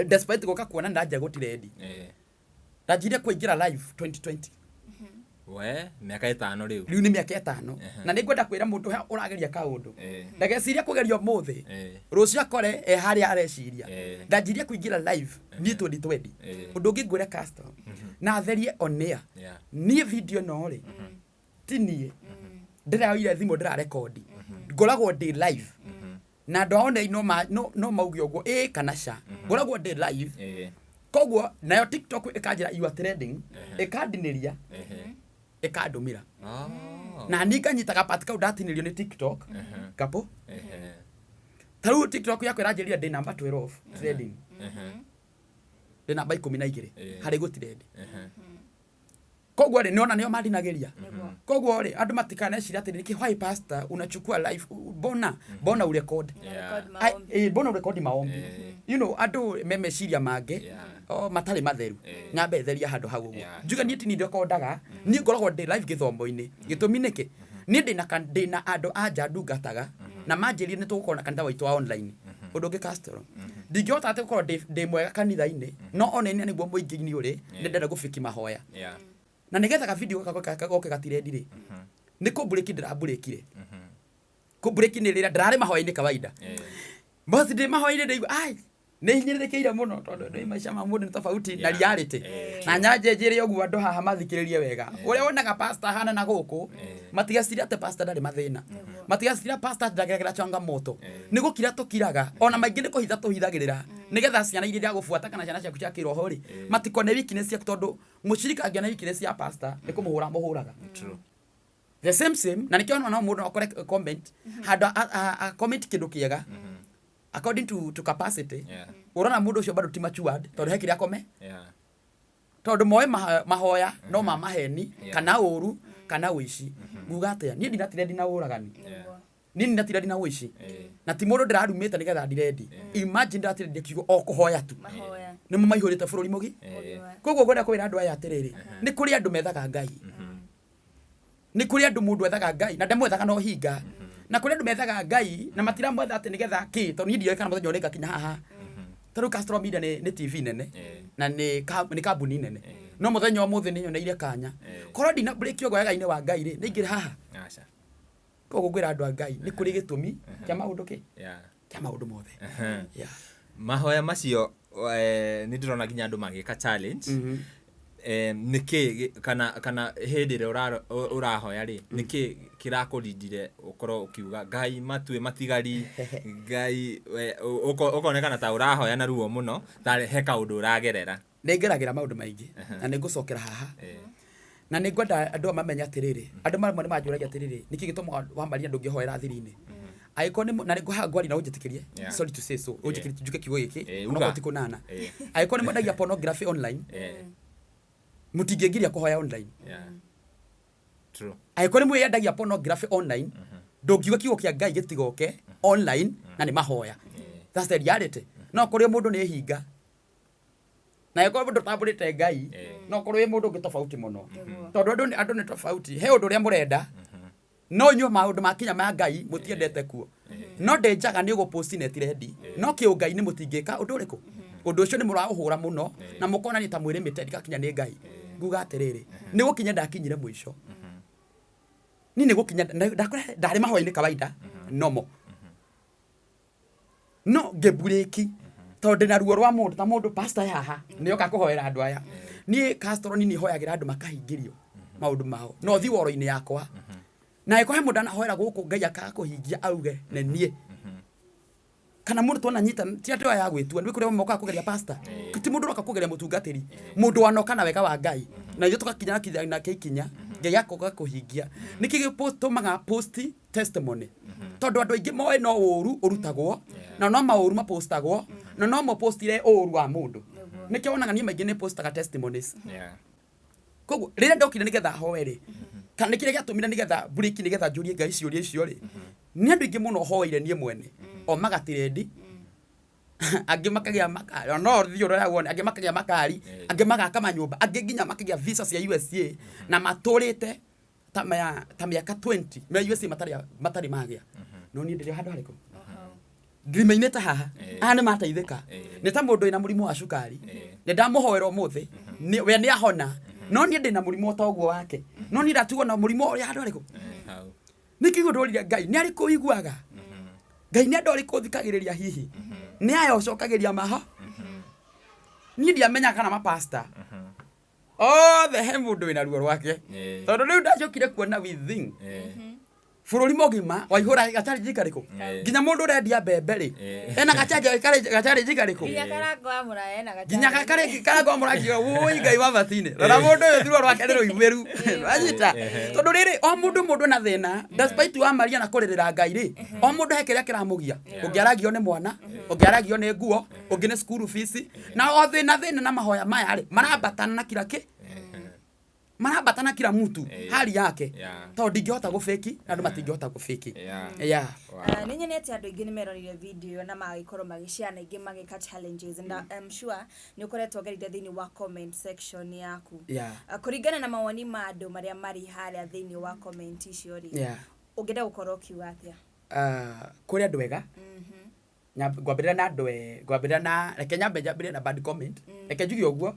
despite gũka kuona ndanjia gũtirendi. Ndanjirie kũingĩra live 2020. We mĩaka 5 rĩu. Rĩu nĩ mĩaka 5. Na nĩ ngwenda kwĩra mũndũ ũrageria kaũndũ, ndageciria kũgeria ũmũthĩ, rũciũ akore e harĩa areciria. Ndanjirie kũingĩra live niĩ 2020. Ũndũ ũngĩ ngwĩre Castro na therie on air, niĩ video ĩno rĩ, ti niĩ ndĩraoire thimũ ndĩrarekondi. Ngoragwo ndĩ live na andũ a online no mauge ũguo ĩ kana ca. Ngoragwo ndĩ live. Koguo nayo TikTok ĩkanjĩra, "You are trending," ĩkandinĩria, ĩkandũmĩra. Na niĩ nganyita gapati kau ndatinĩrio nĩ TikTok kapo. Ta rĩu TikTok yakwa ĩranjĩrire ndĩ namba 12 trending, ndĩ namba 12 harĩ gũtirendi. Koguo rĩ, nĩona nĩo mandinagĩria. Koguo rĩ, andũ matikaneciria atĩ nĩkĩ, why pastor unachukua live, mbona mbona urecord? Record maombi. Mbona urekodi maombi? Andũ me meciria mangĩ o matarĩ matheru. Nyambe theria handũ hau ũguo. Njuge niĩ ti niĩ ndekondaga, niĩ ngoragwo ndĩ live gĩthomo-inĩ. Gĩtũmi nĩkĩ? Niĩ ndĩna andũ a nja ndungataga na manjĩrire nĩ tũgũkorwo na kanitha waitũ wa online. Ũndũ ũngĩ Castro, ndingĩhota atĩ gũkorwo ndĩ mwega kanitha-inĩ no online nĩguo mũingĩ-inĩ ũrĩ nĩ ndĩrenda gũbiki mahoya. Na nĩgetha ka video gaka goke gatirendi rĩ, nĩ kũmburĩki ndĩramburĩkire. Kũmburĩki nĩ rĩrĩa ndĩrarĩ mahoya-inĩ kawaida. Basi ndĩ mahoya-inĩ ndaigua ai nĩ hinyĩrĩrĩkĩire mũno tondũ nĩ maica ma mũndũ nĩ tofauti na reality. Na nyanje njĩre ũguo andũ haha mathikĩrĩrie wega, ũrĩa wonaga pastor ahana na gũkũ, matigeciria atĩ pastor ndarĩ mathĩna, matigeciria pastor ndageragĩra changamoto. Nĩ gũkira tũkiraga, ona maingĩ nĩ kũhitha tũhithagĩrĩra nĩgetha ciana iria iragũbuata kana ciana ciaku cia kĩroho rĩ, matikone weakness ciaku, tondũ mũcirika angĩona weakness ya pastor nĩ kũmũhũra mũhũraga. The same same, na nĩkĩo no mũndũ no akore comment handũ a comment kĩndũ kĩega according to capacity, ũrona mũndũ ũcio bado ti matured tondũ he kĩrĩa akome, tondũ moĩ mahoya no ma maheni kana ũru kana ũici. Nguga atĩa? Niĩ ndinatirendi na ũragani. Niĩ ndinatirendi na ũici. Na ti mũndũ ndĩrarumĩte nĩgetha ndirendi. Imagine ndĩratirendia kiugo o kũhoya tu. Mahoya. Nĩmo maihũrĩte bũrũri mũgi. Mũgima. Koguo ngwenda kwĩra andũ aya atĩrĩrĩ, nĩ kũrĩ andũ methaga Ngai, nĩ kũrĩ andũ mũndũ ethaga Ngai na ndamwethaga na ũhinga, na kũrĩ andũ methaga Ngai na matiramwetha atĩ nĩgetha kĩ, tondũ niĩ ndioĩ kana mũthenya ũrĩa ngakinya haha. Ta rĩu Castro Media nĩ TV nene na nĩ kambuni nene, no mũthenya ũmũthĩ nĩ nyoneire kanya. Korwo ndina break ũguo wega-inĩ wa Ngai rĩ, nĩ ingĩrĩ haha? Aca. Koguo ngwĩra andũ a Ngai, nĩ kũrĩ gĩtũmi kĩa maũndũ kĩ kĩa maũndũ mothe. Yeah. Mahoya macio. Nĩ ndĩrona nginya andũ magĩka challenge. Nĩkĩ kana hĩndĩ ĩrĩa ũrahoya rĩ, nĩkĩ kĩrakũrindire ũkorwo ũkiuga Ngai matue matigari, Ngai ũkonekana ta ũrahoya na ruo mũno, ta he kaũndũ ũragerera? Nĩ ngeragĩra maũndũ maingĩ na nĩ ngũcokera haha na nĩ ngwenda andũ aya mamenye atĩrĩrĩ, andũ mamwe nĩ manjũragia atĩrĩrĩ, nĩkĩ gĩtũmaga wa Maria ndũngĩhoera thiri-inĩ angĩkorwo nĩ na nĩ haha ngwaria na ũnjĩtĩkĩrie? Sorry to say so, ũnjĩtĩkĩrie njuge kiugo gĩkĩ, onokorwo uga. Ti kũnana. Angĩkorwo nĩ mwendagia pornography online, mũtingĩngiria kũhoya online. Yeah. True. Angĩkorwo nĩ mwĩyendagia pornography online, ndũngiuga kiugo kĩa Ngai gĩtigoke online na nĩ mahoya. That's the reality. No kũrĩ mũndũ nĩ hinga na angĩkorwo mũndũ ũtambũrĩte Ngai, no korwo wĩ mũndũ ũngĩ tofauti mũno, tondũ andũ nĩ tofauti. He ũndũ ũrĩa mũrenda, no inyuĩ maũndũ makinya ma Ngai mũtiendete kuo. No ndĩ njaga nĩ ũgũposti net ready, no kĩũngai nĩ mũtingĩka ũndũ ũrĩkũ. Ũndũ ũcio nĩ mũraũhũra mũno na mũkonania ta mwĩrĩmĩte ndikakinya nĩ Ngai. Nguga atĩrĩrĩ, nĩ gũkinya ndakinyire mũico. Niĩ nĩ gũkinya ndakora ndarĩ mahoya-inĩ kawaida nomo, no ngĩmburĩki tondũ ndĩna ruo rwa mũndũ ta mũndũ pastor haha nĩoka kũhoera andũ aya. Niĩ Castro niĩ hoyagĩra andũ makahingĩrio maũndũ mao no thi woro-inĩ yakwa, na angĩkorwo he mũndũ anahoera gũkũ Ngai akaga kũhingia, auge nĩ niĩ kana mũndũ twananyita. Ti andũ aya a gwĩtua nĩ kũrĩa mokaga kũgeria pastor, ti mũndũ ũroka kũgeria mũtungatĩri, mũndũ wanoka na wega wa Ngai na ithuĩ tũgakinya nake ikinya Ngai akoga kũhingia. Nĩkĩ gĩtũmaga post testimony? Tondũ andũ aingĩ moĩ no ũru ũrutagwo na no maũru mapostagwo na no mopostire ũru wa mũndũ. Nĩkĩo wonaga niĩ maingĩ nĩ postaga testimonies. Koguo rĩrĩa ndokire nĩgetha hoe rĩ, kana nĩ kĩrĩa gĩatũmire nĩgetha mburĩki, nĩgetha njũrie Ngai ciũria icio rĩ, nĩ andũ aingĩ mũno hoeire niĩ mwene o magatirendi, angĩ makagĩa makari, ona no ũthiĩ ũrore wone, angĩ makagĩa makari, angĩ magaka manyũmba, angĩ nginya makagĩa visa cia USA na matũrĩte ta mĩaka 20 me USA matarĩ magĩa. No niĩ ndĩrĩ handũ harĩkũ ndirimainĩte haha. Aya nĩ mateithĩka. Nĩ ta mũndũ wĩna mũrimũ wa cukari, nĩ ndamũhoera ũmũthĩ, we nĩ ahona, no niĩ ndĩna mũrimũ ta ũguo wake, no niĩ ndatigwo na mũrimũ ũrĩa handũ harĩkũ. Hau. Nĩkĩguo ndorire Ngai nĩ arĩkũ ũiguaga, Ngai nĩ andũ arĩkũ ũthikagĩrĩria, hihi nĩ aya ũcokagĩria maho. Niĩ ndiamenyaga kana mapasta othe he mũndũ wĩna ruo rwake, tondũ rĩu ndacokire kuona within bũrũri mũgima waihũra gachallenge karĩkũ, nginya mũndũ ũrendia mbembe rĩ, ena gachallenge karĩkũ. Nginya karango wa mũraya ena nginya karango wa mũrangi, wũi Ngai wa batini, rora mũndũ ũyũ ruo rwake nĩ rũimĩru wanyita, tondũ rĩrĩ o mũndũ mũndũ na thĩna. Despite wa Maria na kũrĩrĩra Ngai rĩ, o mũndũ he kĩrĩa kĩramũgia. Ũngĩ aragio nĩ mwana, ũngĩ aragio nĩ nguo, ũngĩ nĩ school fees, na o thĩna thĩna na mahoya maya rĩ, marambatana na kila kĩ marambatana kila mtu hali yake, tondũ ndingĩhota gũbĩki na andũ matingĩhota gũbĩki. Yeah. Wow. Nĩ nyonete andũ aingĩ nĩ merorire video ĩyo na magagĩkorwo magĩshare na aingĩ magĩka challenges, and I'm sure nĩ ũkoretwo ũgereire thĩinĩ wa comment section yaku. Kũringana na mawoni ma andũ marĩa marĩ harĩa thĩinĩ wa comment icio rĩ, ũngĩenda gũkorwo ũkiuga atĩa? Kũrĩ andũ ega. Ngwambĩrĩra na andũ ngwambĩrĩra na, reke nyambe njambĩrĩrie na bad comment, reke njuge ũguo,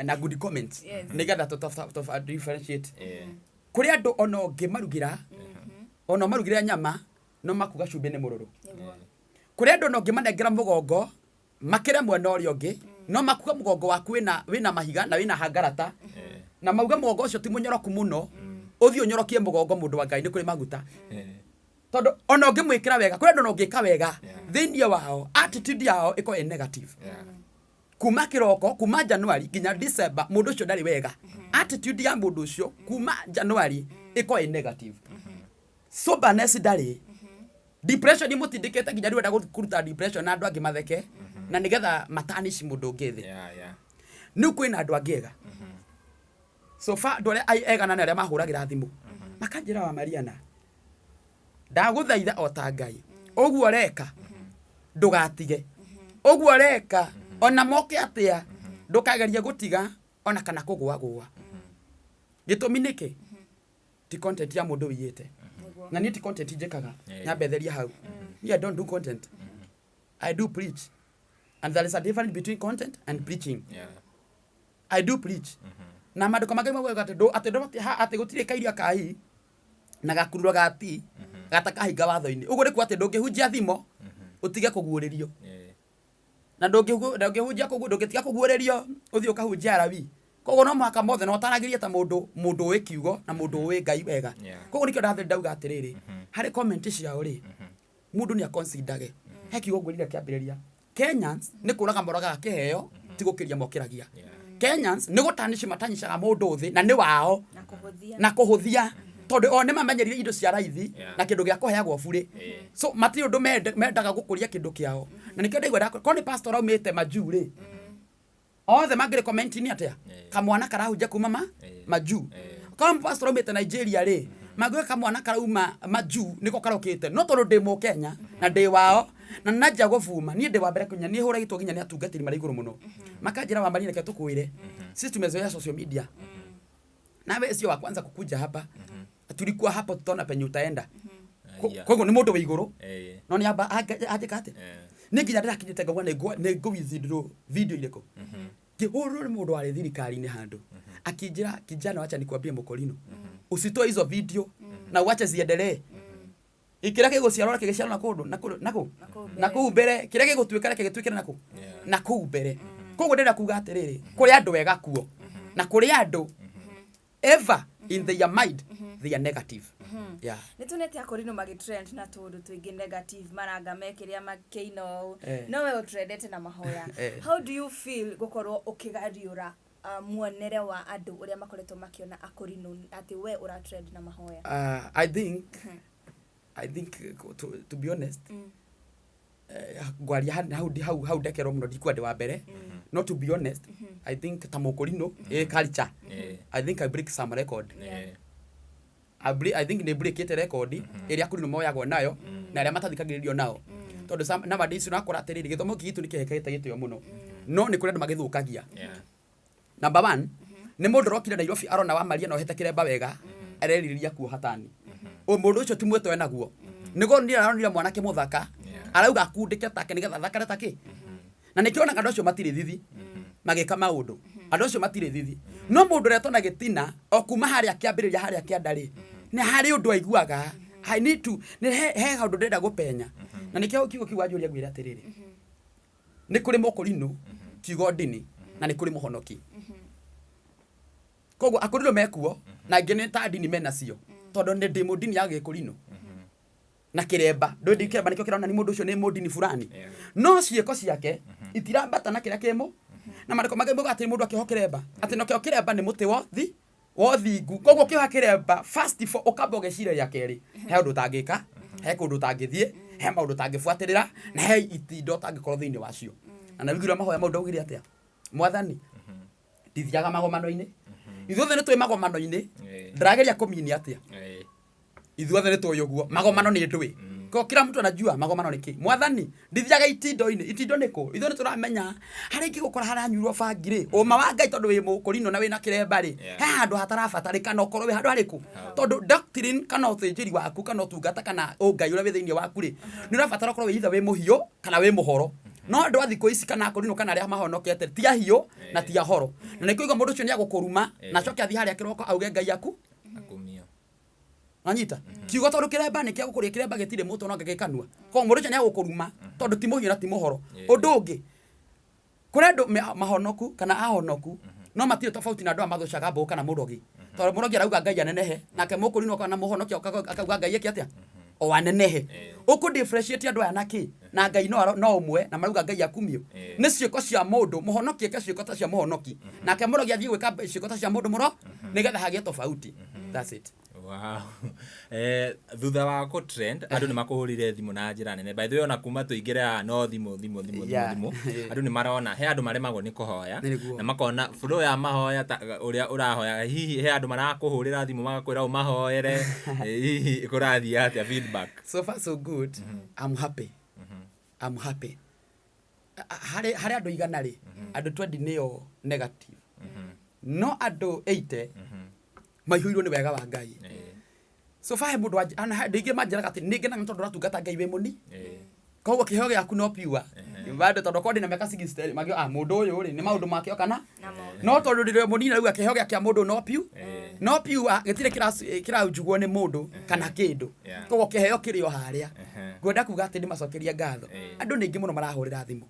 na good comment, nĩgetha tũ differentiate. Kũrĩ andũ ona ũngĩmarugĩra, ona ũmarugĩre nyama, no makuga cumbĩ nĩ mũrũrũ. Kũrĩ andũ ona ũngĩmanengera mũgongo makĩre mwena ũrĩa ũngĩ, no makuga mũgongo waku wĩna mahiga na wĩna hangarata, na mauge mũgongo ũcio ti mũnyoroku mũno, ũthiĩ ũnyorokie mũgongo. Mũndũ wa Ngai, nĩ kũrĩ maguta, tondũ ona ũngĩmwĩkĩra wega, kũrĩ andũ ona ũngĩka wega, thĩinĩ wao attitude yao ĩkorwo ĩ negative. Kuma kĩroko, kuma January nginya December, mũndũ ũcio ndarĩ wega. Attitude ya mũndũ ũcio kuma January ĩkorwo ĩ negative, soberness ndarĩ, depression imũtindĩkĩte nginya rĩu enda kũruta depression na andũ angĩ matheke na nĩgetha matanici mũndũ ũngĩ thĩ. Rĩu kwĩna andũ angĩ ega. So far andũ arĩa ega na nĩ arĩa mahũragĩra thimũ makanjĩra, "Wa Mariana, ndagũthaitha o ta Ngai, ũguo ũreka ndũgatige, ũguo ũreka ona moke atĩa ndũkagerie gũtiga ona kana kũgũagũa." Gĩtũmi nĩkĩ? Ti content ya mũndũ wĩiyĩte, na niĩ ti content njĩkaga. Nyambe theria hau, niĩ I don't do content, I do preach, and there is a difference between content and preaching. I do preach, na maandĩko mangĩ maugaga atĩ atĩ gũtirĩ kairia kai na gakururo ga ti gatakahinga watho-inĩ. Ũguo nĩ kuga atĩ ndũngĩhunjia thimo ũtige kũguũrĩrio. Na ndũngĩhunjia kũguo, ndũngĩtiga kũguũrĩrio ũthiĩ ũkahunjia Alawi. Koguo no mũhaka mothe na ũtaragĩrie ta mũndũ mũndũ ũĩ kiugo na mũndũ ũĩ Ngai wega. Koguo nĩkĩo ndathĩ ndauga atĩrĩrĩ, harĩ comment ciao rĩ, mũndũ nĩ aconsiderage. He kiugo ngwĩrire kĩambĩrĩria, Kenyans nĩ kũraga moragaga kĩheo, ti gũkĩria mokĩragia. Kenyans nĩ gũtanici matanicaga mũndũ thĩ na nĩ wao na kũhũthia. Na kũhũthia, tondũ o nĩ mamenyerire indo cia raithi na kĩndũ gĩa kũheagwo burĩ. So matirĩ ũndũ mendaga gũkũria kĩndũ kĩao, na nĩkĩo ndaigua korwo nĩ pastor aumĩte majuu rĩ, othe mangĩrĩ comment-inĩ atĩa? Kamwana karahunjia kuma ma majuu. Korwo pastor aumĩte Nigeria rĩ, mangĩuga kamwana karauma majuu nĩko karokĩte. No tondũ ndĩ mũkenya na ndĩ wao na nanjia gũbuma, niĩ ndĩ wa mbere kũnya niĩ hũragĩtwo nginya nĩ atungatĩri marĩ igũrũ mũno, makanjĩra, "Wamaria, reke tũkwĩre, sisi tumezoea social media, nawe sio wa kwanza kukuja hapa. Tulikuwa hapo, tutaona penye utaenda." Aya. Koguo nĩ mũndũ wĩ igũrũ, no nĩ amba anjĩka atĩ nĩ nginya ndĩrakinyĩte ngauga nĩ ngũ withdraw video irĩkũ. Ngĩhũrwo nĩ mũndũ warĩ thirikari-inĩ handũ, akĩnjĩra, "Kijana, wacha nikwambie, mũkorino, usitoe hizo video na uache ziendelee. Kĩrĩa gĩgũciarwo reke gĩciarwo na kũndũ na kũndũ na kũ kũu na kũu mbere. Kĩrĩa gĩgũtuĩka reke gĩtuĩkĩre na kũ na kũu mbere." Koguo ndĩrenda kuga atĩrĩrĩ, kũrĩ andũ ega kuo na kũrĩ andũ ever in their mind they are negative, yeah. Nĩ tuonete akorino magĩtrend na tũũndũ tũingĩ negative, maranga mekĩrĩa makĩina ũũ, no we ũtrendete na mahoya. How do you feel gũkorwo ũkĩgariũra muonere wa andũ ũrĩa makoretwo makĩona akorino, atĩ we ũratrend na mahoya? I think to be honest, ngwaria hau hau hau ndekerwo mũno, ndikuwa ndĩ wa mbere, no to be honest, I think ta mũkũrinũ ĩ culture, I think I break some record. I think nĩ breakĩte record ĩrĩa akũrinũ moyagwo nayo na arĩa matathikagĩrĩrio nao, tondũ nowadays ũrakora atĩrĩrĩ, gĩthomo gitũ nĩ kĩhekete gĩtĩo mũno, no nĩ kũrĩ andũ magĩthũkagia. Number one, nĩ mũndũ ũrokire Nairobi, arona wa Maria no hete kĩremba wega, arerirĩria kuoha tani. Ũ mũndũ ũcio ti mwĩto enaguo, nĩguo niĩ aronire mwanake mũthaka, arauga akundĩke take nĩgetha thakare takĩ. Na nĩkĩo onaga andũ acio matirĩ thithi magĩka maũndũ, andũ acio matirĩ thithi. No mũndũ ũretwo na gĩtina o kuma harĩa kĩambĩrĩria, harĩa kĩanda rĩ, nĩ harĩ ũndũ aiguaga, I need to, nĩ he handũ ndĩrenda gũpenya. Na nĩkĩo kiugo kĩu wanjũria, ngwĩra atĩrĩrĩ, nĩ kũrĩ mũkũrinũ kiugo ndini na nĩ kũrĩ mũhonoki. Koguo akũrinũ mekuo na angĩ nĩ ta ndini menacio, tondũ nĩ ndĩ mũndini ya gĩkũrinũ na kĩremba ndũĩ kĩremba nĩkĩo kĩronania mũndũ ũcio nĩ mũndini fulani, no ciĩko ciake itirambata na kĩrĩa kĩmũ na marĩko mangĩ mauga atĩ mũndũ akĩohwo kĩremba, atĩ nakĩo kĩremba nĩ mũtĩ wothi wothingu. Koguo ũkĩoha kĩremba, first of all ũkamba ũgeciria rĩa kerĩ, he ũndũ ũtangĩka, he kũndũ ũtangĩthiĩ, he maũndũ ũtangĩbuatĩrĩra, na he itindo ũtangĩkorwo thĩinĩ wacio. Na nawiguire mahoya mau ndaugire atĩa? "Mwathani, ndithiaga magomano-inĩ." Ithuothe nĩ twĩ magomano-inĩ. Ndĩrageria kũmini atĩa? Ithuothe nĩ tũĩ ũguo magomano nĩ ndũĩ ko kila mtu anajua magomano nĩ kĩ. "Mwathani, ndithiaga itindo-inĩ." Itindo nĩ kũ? Ithuĩ nĩ tũramenya harĩa ingĩgũkora haranyuirwo bangi rĩ, ũma wa Ngai, tondũ wĩ mũkũrinũ na wĩna kĩremba rĩ, he handũ hatarabatarĩkana ũkorwo wĩ handũ harĩkũ, tondũ doctrine kana ũthĩnjĩri waku kana ũtungata kana ũngai ũrĩa wĩ thĩinĩ waku rĩ, nĩ ũrabatara ũkorwo wĩ either wĩ mũhiũ kana wĩ mũhoro. No andũ a thikũ ici kana akũrinũ kana arĩa mahonokete ti ahiũ na ti ahoro, na nĩ kũigua mũndũ ũcio nĩ agũkũruma na acoke athiĩ harĩa kĩroko auge Ngai aku Akumio. Wanyita kiugo, tondũ kĩremba nĩ kĩa gũkũria, kĩremba gĩtirĩ mũtwe no gĩkanua. Koguo mũndũ ũcio nĩ agũkũruma tondũ ti mũhiũ na ti mũhoro. Ũndũ ũngĩ, kũrĩ andũ mahonoku kana ahonoku, no matirĩ tofauti na andũ aya mathũcaga mbũgũ kana mũrogi, tondũ mũrogi arauga Ngai anenehe, nake mũkũrinũ kana mũhonoki akauga Ngai eke atĩa? O anenehe. Ũkũ differentiate andũ aya na kĩ? Na Ngai no ũmwe na marauga Ngai akumio. Nĩ ciĩko cia mũndũ mũhonoki eke ciĩko ta cia mũhonoki, nake mũrogi athiĩ gwĩka ciĩko ta cia mũndũ mũro, nĩgetha hagĩe tofauti. That's it. Wow. Thutha wa kũ trend, andũ nĩ makũhũrire thimũ na njĩra nene. By the way, ona kuma tũingĩre haha no thimũ, thimũ, thimũ, thimũ, thimũ. Andũ nĩ marona he andũ maremagwo nĩ kũhoya na makona flow ya mahoya ta ũrĩa ũrahoya. Hihi he andũ marakũhũrĩra thimũ magakwĩra ũmahoere? Hihi kũrathiĩ atĩa, feedback? So far so good. I'm happy, I'm happy. Harĩ andũ 100 rĩ, andũ 20 nĩo negative, no andũ 80 maihũirwo nĩ wega wa Ngai. So far he mũndũ ana andũ aingĩ manjĩraga atĩ nĩ ngenaga tondũ ũratungata Ngai wĩ mũni, koguo kĩheo gĩaku no pure bado, tondũ korwo ndĩna mĩaka 60 mangĩ, ah, mũndũ ũyũ rĩ, nĩ maũndũ make kana no tondũ ndĩrĩ mũnini rĩu, kĩheo gĩa mũndũ no pure, no pure, gĩtirĩ kĩraunjugwo nĩ mũndũ kana kĩndũ. Koguo kĩheo kĩrĩ o harĩa. Ngwenda kuga atĩ ndĩmacokerie ngatho. Andũ nĩ aingĩ mũno marahũrĩra thimũ.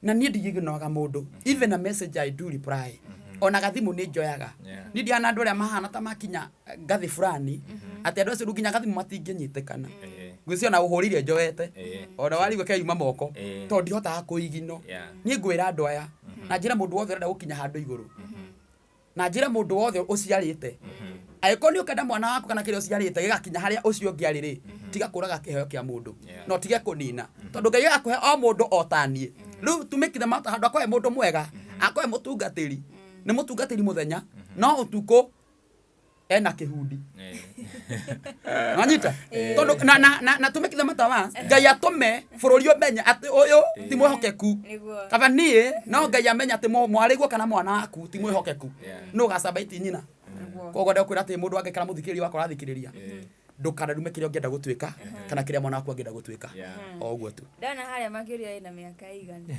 Na niĩ ndigignoraga mũndũ, even a message I do reply, ona gathimũ nĩ njoyaga. Niĩ ndihana andũ arĩa mahana ta makinya ngathĩ fulani, atĩ andũ acio rĩu nginya gathimũ matingĩnyitĩkana. Ngwĩciria ona ũhũrĩire njoete, ona warigua keyuma moko, tondũ ndihotaga kũigino. Niĩ ngwĩra andũ aya, na njĩre mũndũ wothe ũrenda gũkinya handũ igũrũ, na njĩre mũndũ wothe ũciarĩte, angĩkorwo nĩ ũkenda mwana waku kana kĩrĩa ũciarĩte gĩgakinya harĩa ũcio ũngĩ arĩ rĩ, tiga kũraga kĩheo kĩa mũndũ, na ũtige kũnina, tondũ Ngai agakũhe o mũndũ o ta niĩ. Rĩu to make the matter, handũ akũhe mũndũ mwega, akũhe mũtungatĩri, nĩ mũtungatĩri mũthenya, no ũtukũ ena kĩhundi. Wanyita? Tondũ na to make the matter worse, Ngai atũme bũrũri ũmenye atĩ ũyũ ti mwĩhokeku. Kaba niĩ no Ngai amenye atĩ mwarĩguo kana mwana waku ti mwĩhokeku, nũ ũgacamba iti nyina. Koguo ndakwĩra atĩ mũndũ angĩkara mũthikĩrĩria wakwa ũrathikĩrĩria, ndũkanarume kĩrĩa ũngĩenda gũtuĩka kana kĩrĩa mwana waku angĩenda gũtuĩka. O ũguo tu. Ndona harĩa makĩria ĩna mĩaka ĩigana?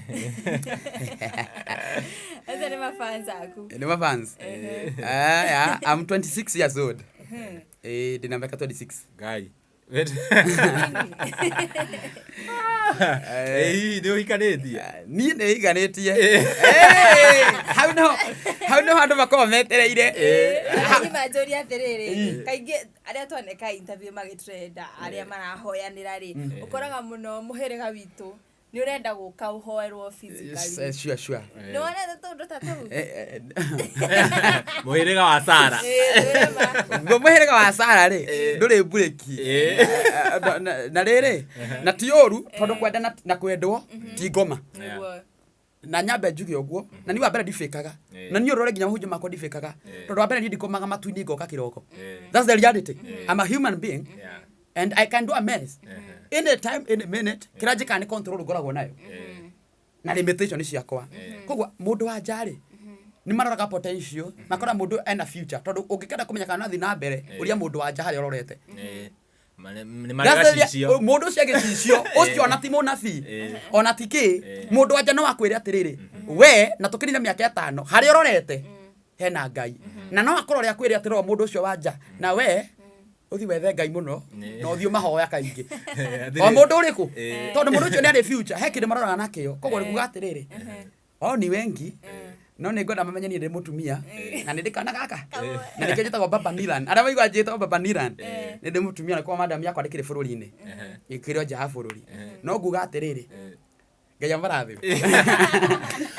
Acio nĩ mafans aku. Nĩ mafans. Yeah, I'm 26 years old. Ndĩna mĩaka 26. Ngai. Nĩ ũhikanĩtie? Niĩ nĩ hikanĩtie. Hau nĩho, hau nĩho andũ makoragwo metereire. Niĩ manjũria atĩrĩrĩ, kaingĩ arĩa twaneka interview magĩtrenda arĩa marahoyanĩra rĩ, ũkoraga mũno mũhĩrĩga witũ nĩ ũrenda gũka ũhoerwo physically. Sure. Nĩ wonete tũndũ ta tũu? Mũhĩrĩga wa Sara. Guo mũhĩrĩga wa Sara rĩ, ndũrĩ mburĩki. Na rĩrĩ, na ti ũru, tondũ kwenda na kwendwo ti ngoma. Na nyambe njuge ũguo, na niĩ wa mbere ndibĩkaga, na niĩ ũrore nginya mahunjio makwa ndibĩkaga, tondũ wa mbere niĩ ndikomaga matu-inĩ ngoka kĩroko. That's the reality. I'm a human being and I can do a mess any time, any minute. Kĩrĩa njĩkaga nĩ control ngoragwo nayo na limitation ciakwa. Koguo mũndũ wa nja rĩ, nĩ maroraga potential, makora mũndũ ena future, tondũ ũngĩkenda kũmenya kana no athiĩ na mbere, ũria mũndũ wa nja harĩa ũrorete. Nĩ marĩ gacicio. Mũndũ ũcio agĩcicio ũcio, ona ti mũnabii, ona ti kĩ, mũndũ wa nja no akwĩre atĩrĩrĩ, we na tũkĩrire mĩaka 5 harĩa ũrorete hena Ngai, na no akorwo ũrĩa akwĩre atĩrĩ, mũndũ ũcio wa nja, na we ũthiĩ wethe Ngai mũno na ũthiĩ ũmahoya kaingĩ o mũndũ ũrĩkũ, tondũ mũndũ ũcio nĩ arĩ future, he kĩndũ maroraga nakĩo. Koguo nĩ kuga atĩrĩrĩ, o ni wengi, no nĩ ngwenda mamenye niĩ ndĩ mũtumia na nĩ ndĩ kana gaka, na nĩkĩo njĩtagwo Baba Nilan. Arĩa maigua njĩtagwo Baba Nilan, nĩ ndĩ mũtumia, na kwa madam yakwa ndĩkĩrĩ bũrũri-inĩ, ĩkĩrĩ o nja ya bũrũri. No nguga atĩrĩrĩ, Ngai amarathime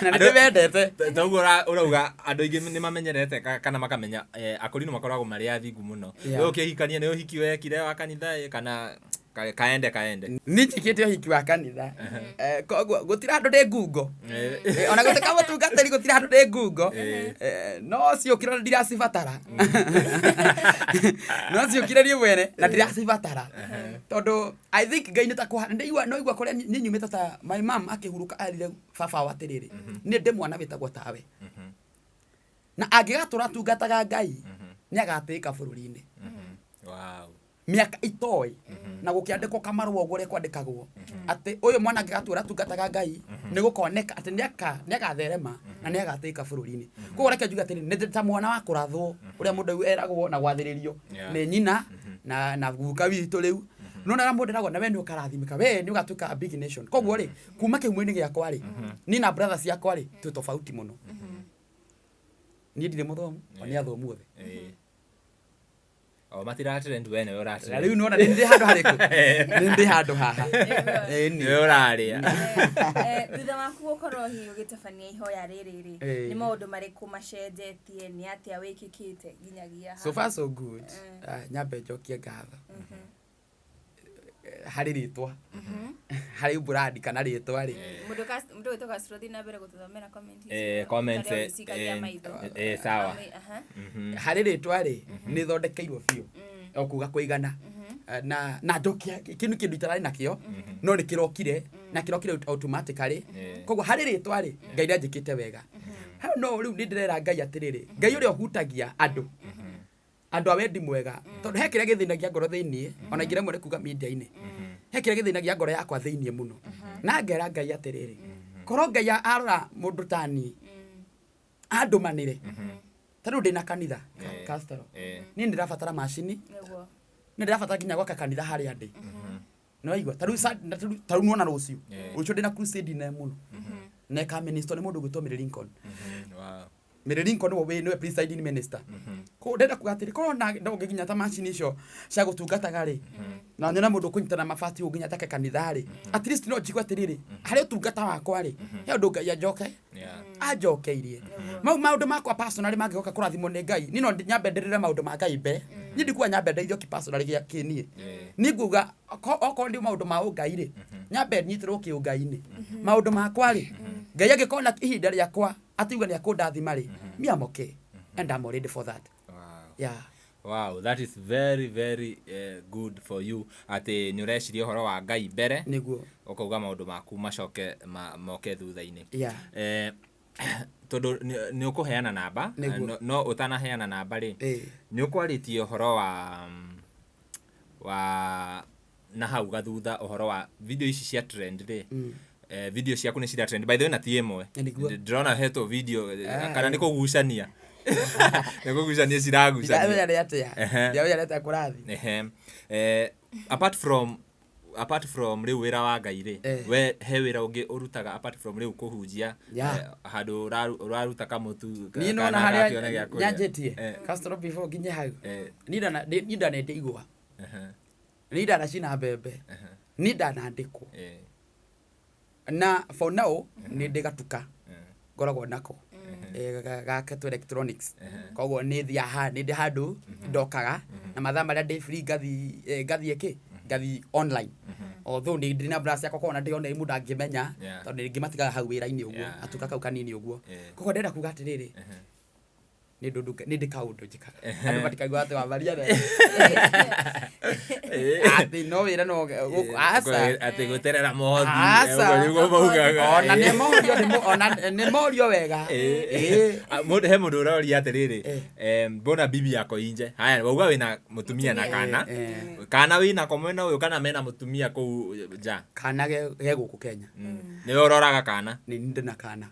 na nĩ ndĩmendete. Toguo ũrauga andũ aingĩ nĩ mamenyerete kana makamenya akũrinũ makoragwo marĩ athingu mũno. We ũkĩhikania nĩ ũhiki wekire wa kanitha kana kaende kaende? Niĩ njĩkĩte ũhiki wa kanitha. Koguo gũtirĩ handũ ndĩ ngungo. Ona gũtuĩka mũtungatĩri, gũtirĩ handũ ndĩ ngungo. No ciũkire na ndiracibatara, no ciũkire niĩ mwene na ndiracibatara, tondũ I think Ngai nĩ ta kũha ndĩigua no igua kũrĩa niĩ nyumĩte, ta my mom akĩhurũka erire baba wao atĩrĩrĩ, niĩ ndĩ mwana wĩtagwo tawe, na angĩgatũra atungataga Ngai nĩ agatĩĩka bũrũri-inĩ. Mĩaka itoĩ na gũkĩandĩkwo kamarũa ũguo ũrĩa kwandĩkagwo atĩ ũyũ mwana angĩgatũra atungataga Ngai nĩ gũkoneka atĩ nĩ agatherema na nĩ agatĩĩka bũrũri-inĩ. Koguo reke njuge atĩrĩ, nĩ ta mwana wa kũrathwo ũrĩa mũndũ eragwo na gwathĩrĩrio nĩ nyina na guka witũ. Rĩu nona ũrĩa mũndũ eragwo, na we nĩ ũkarathimĩka, we nĩ ũgatuĩka a big nation. Koguo rĩ, kuma kĩhumo-inĩ gĩakwa rĩ, niĩ na brother ciakwa rĩ, twĩ tofauti mũno. Niĩ ndirĩ mũthomu, o nĩ athomu othe. O matira trend, we nĩwe ũra Na rĩu nĩwona nĩ ndĩ handũ harĩkũ, nĩ ndĩ handũ haha. Ĩni. Nĩwe ũrarĩa. Thutha waku gũkorwo hihi ũgĩtabania ihoya rĩrĩ rĩ, nĩ maũndũ marĩkũ macenjetie? Nĩ atĩa wĩkĩkĩte nginyagia So far so good. Nyambe njokie ngatho harĩ rĩtwa, harĩ brand kana rĩtwa rĩ. Mũndũ wĩtwo Castro, thiĩ na mbere gũtũthomera comment icio. Comments, Ũtarĩa ũgĩcikagia maitho. Sawa. Harĩ rĩtwa rĩ, nĩ thondekeirwo biũ o kuga kũigana, na njokia kĩu nĩ kĩndũ itararĩ nakĩo, no nĩ kĩrokire na kĩrokire automatically. Koguo harĩ rĩtwa rĩ, Ngai nĩ anjĩkĩte wega hau. No rĩu nĩ ndĩrera Ngai atĩrĩrĩ, Ngai ũrĩa ũhutagia andũ, andũ a wendi mwega, tondũ he kĩrĩa gĩthĩnagia ngoro thĩiniĩ, ona ingĩremwo nĩ kuga media-inĩ, he kĩrĩa gĩthĩnagia ngoro yakwa thĩiniĩ mũno, na ngera Ngai atĩrĩrĩ, korwo Ngai arora mũndũ ta niĩ andũmanĩre, ta rĩu ndĩna kanitha Castro, niĩ ndĩrabatara macini, nĩ ndĩrabatara nginya gwaka kanitha harĩa ndĩ, nĩwaigua? Ta rĩu nĩwona rũciũ, rũciũ ndĩna crusade nene mũno. Na ĩkaminister nĩ mũndũ ũgwĩtwo Mary Lincoln. Mary Lincoln nĩwe nĩwe presiding minister. Koguo ndĩrenda kuga atĩrĩ, korwo na no nginya ta macini icio cia gũtungataga rĩ, na nyone mũndũ ũkũnyitana mabati ũguo nginya njake kanitha rĩ, at least no njigue atĩrĩrĩ, harĩ ũtungata wakwa rĩ, he ũndũ Ngai anjoke anjokeirie. Mau maũndũ makwa personally mangĩgoka kũrathimwo nĩ Ngai, niĩ no nyambe ndĩrĩre maũndũ ma Ngai mbere. Niĩ ndikuga nyambe ndeithio kĩ personally gĩa kĩniĩ. Niĩ nguga okorwo nĩ maũndũ ma ũngai rĩ, nyambe nyitĩrwo kĩũngai-inĩ. Maũndũ makwa rĩ, Ngai angĩkorwo na ihinda rĩakwa atiuga nĩ akũndathima rĩ, me I'm okay and I'm ready for that. Yeah. Wow, that is very very good for you atĩ nĩ ũreciria ũhoro wa Ngai mbere. Nĩguo. Ũkauga maũndũ maku macoke moke thutha-inĩ. Yeah. Tondũ nĩ ũkũheana namba. Nĩguo. No ũtanaheana namba rĩ, nĩ ũkwarĩtie ũhoro wa na hau gathutha ũhoro wa video ici cia trend rĩ, video ciaku nĩ cira trend by the way na ti ĩmwe. Nĩguo. Ndĩrona hetwo video, kana nĩ kũgucania ciragucania. Ndiramenya nĩ atĩa. Ndiramenya nĩ atĩa kũrathiĩ. Ehe. Apart from rĩu wĩra wa Ngai rĩ, we he wĩra ũngĩ ũrutaga apart from rĩu kũhunjia? Handũ ũraruta kamũtu Niĩ nona kana harĩa gakĩone gĩa kũrĩa. nyanjĩtie Castro before nginye hau, niĩ ndanendia igwa, niĩ ndanacina mbembe, niĩ ndanandĩkwo, na for now nĩ ndĩ gatuka ngoragwo nako gaketwo electronics. Koguo nĩ thiaga ha nĩ ndĩ handũ ndokaga na mathaa marĩa ndĩ free ngathiĩ kĩ ngathiĩ online, although nĩ ndĩ na brush yakwa kona ndĩone mũndũ angĩmenya, tondũ rĩngĩ matigaga hau wĩra-inĩ ũguo, gatuka kau kanini ũguo. Koguo ndĩrenda kuga atĩrĩrĩ, nĩ ndũ nĩ ndĩ kaũndũ njĩkaga andũ matikaigua atĩ wa Maria atĩ no wĩra no gũkũ, aca. Atĩ gũterera mothi. Aca. Ũguo nĩguo maugaga. Ona nĩ morio ona nĩ morio wega. Ĩĩ. Ah, he mũndũ ũroria atĩrĩrĩ, mbona bibi yako inje? Haya, wauga wĩna mũtumia na kana kana wĩnako mwena ũyũ kana mena mũtumia kũu nja? Kana ge gũkũ Kenya. Nĩwe ũroraga kana? Nĩ ndĩ na kana.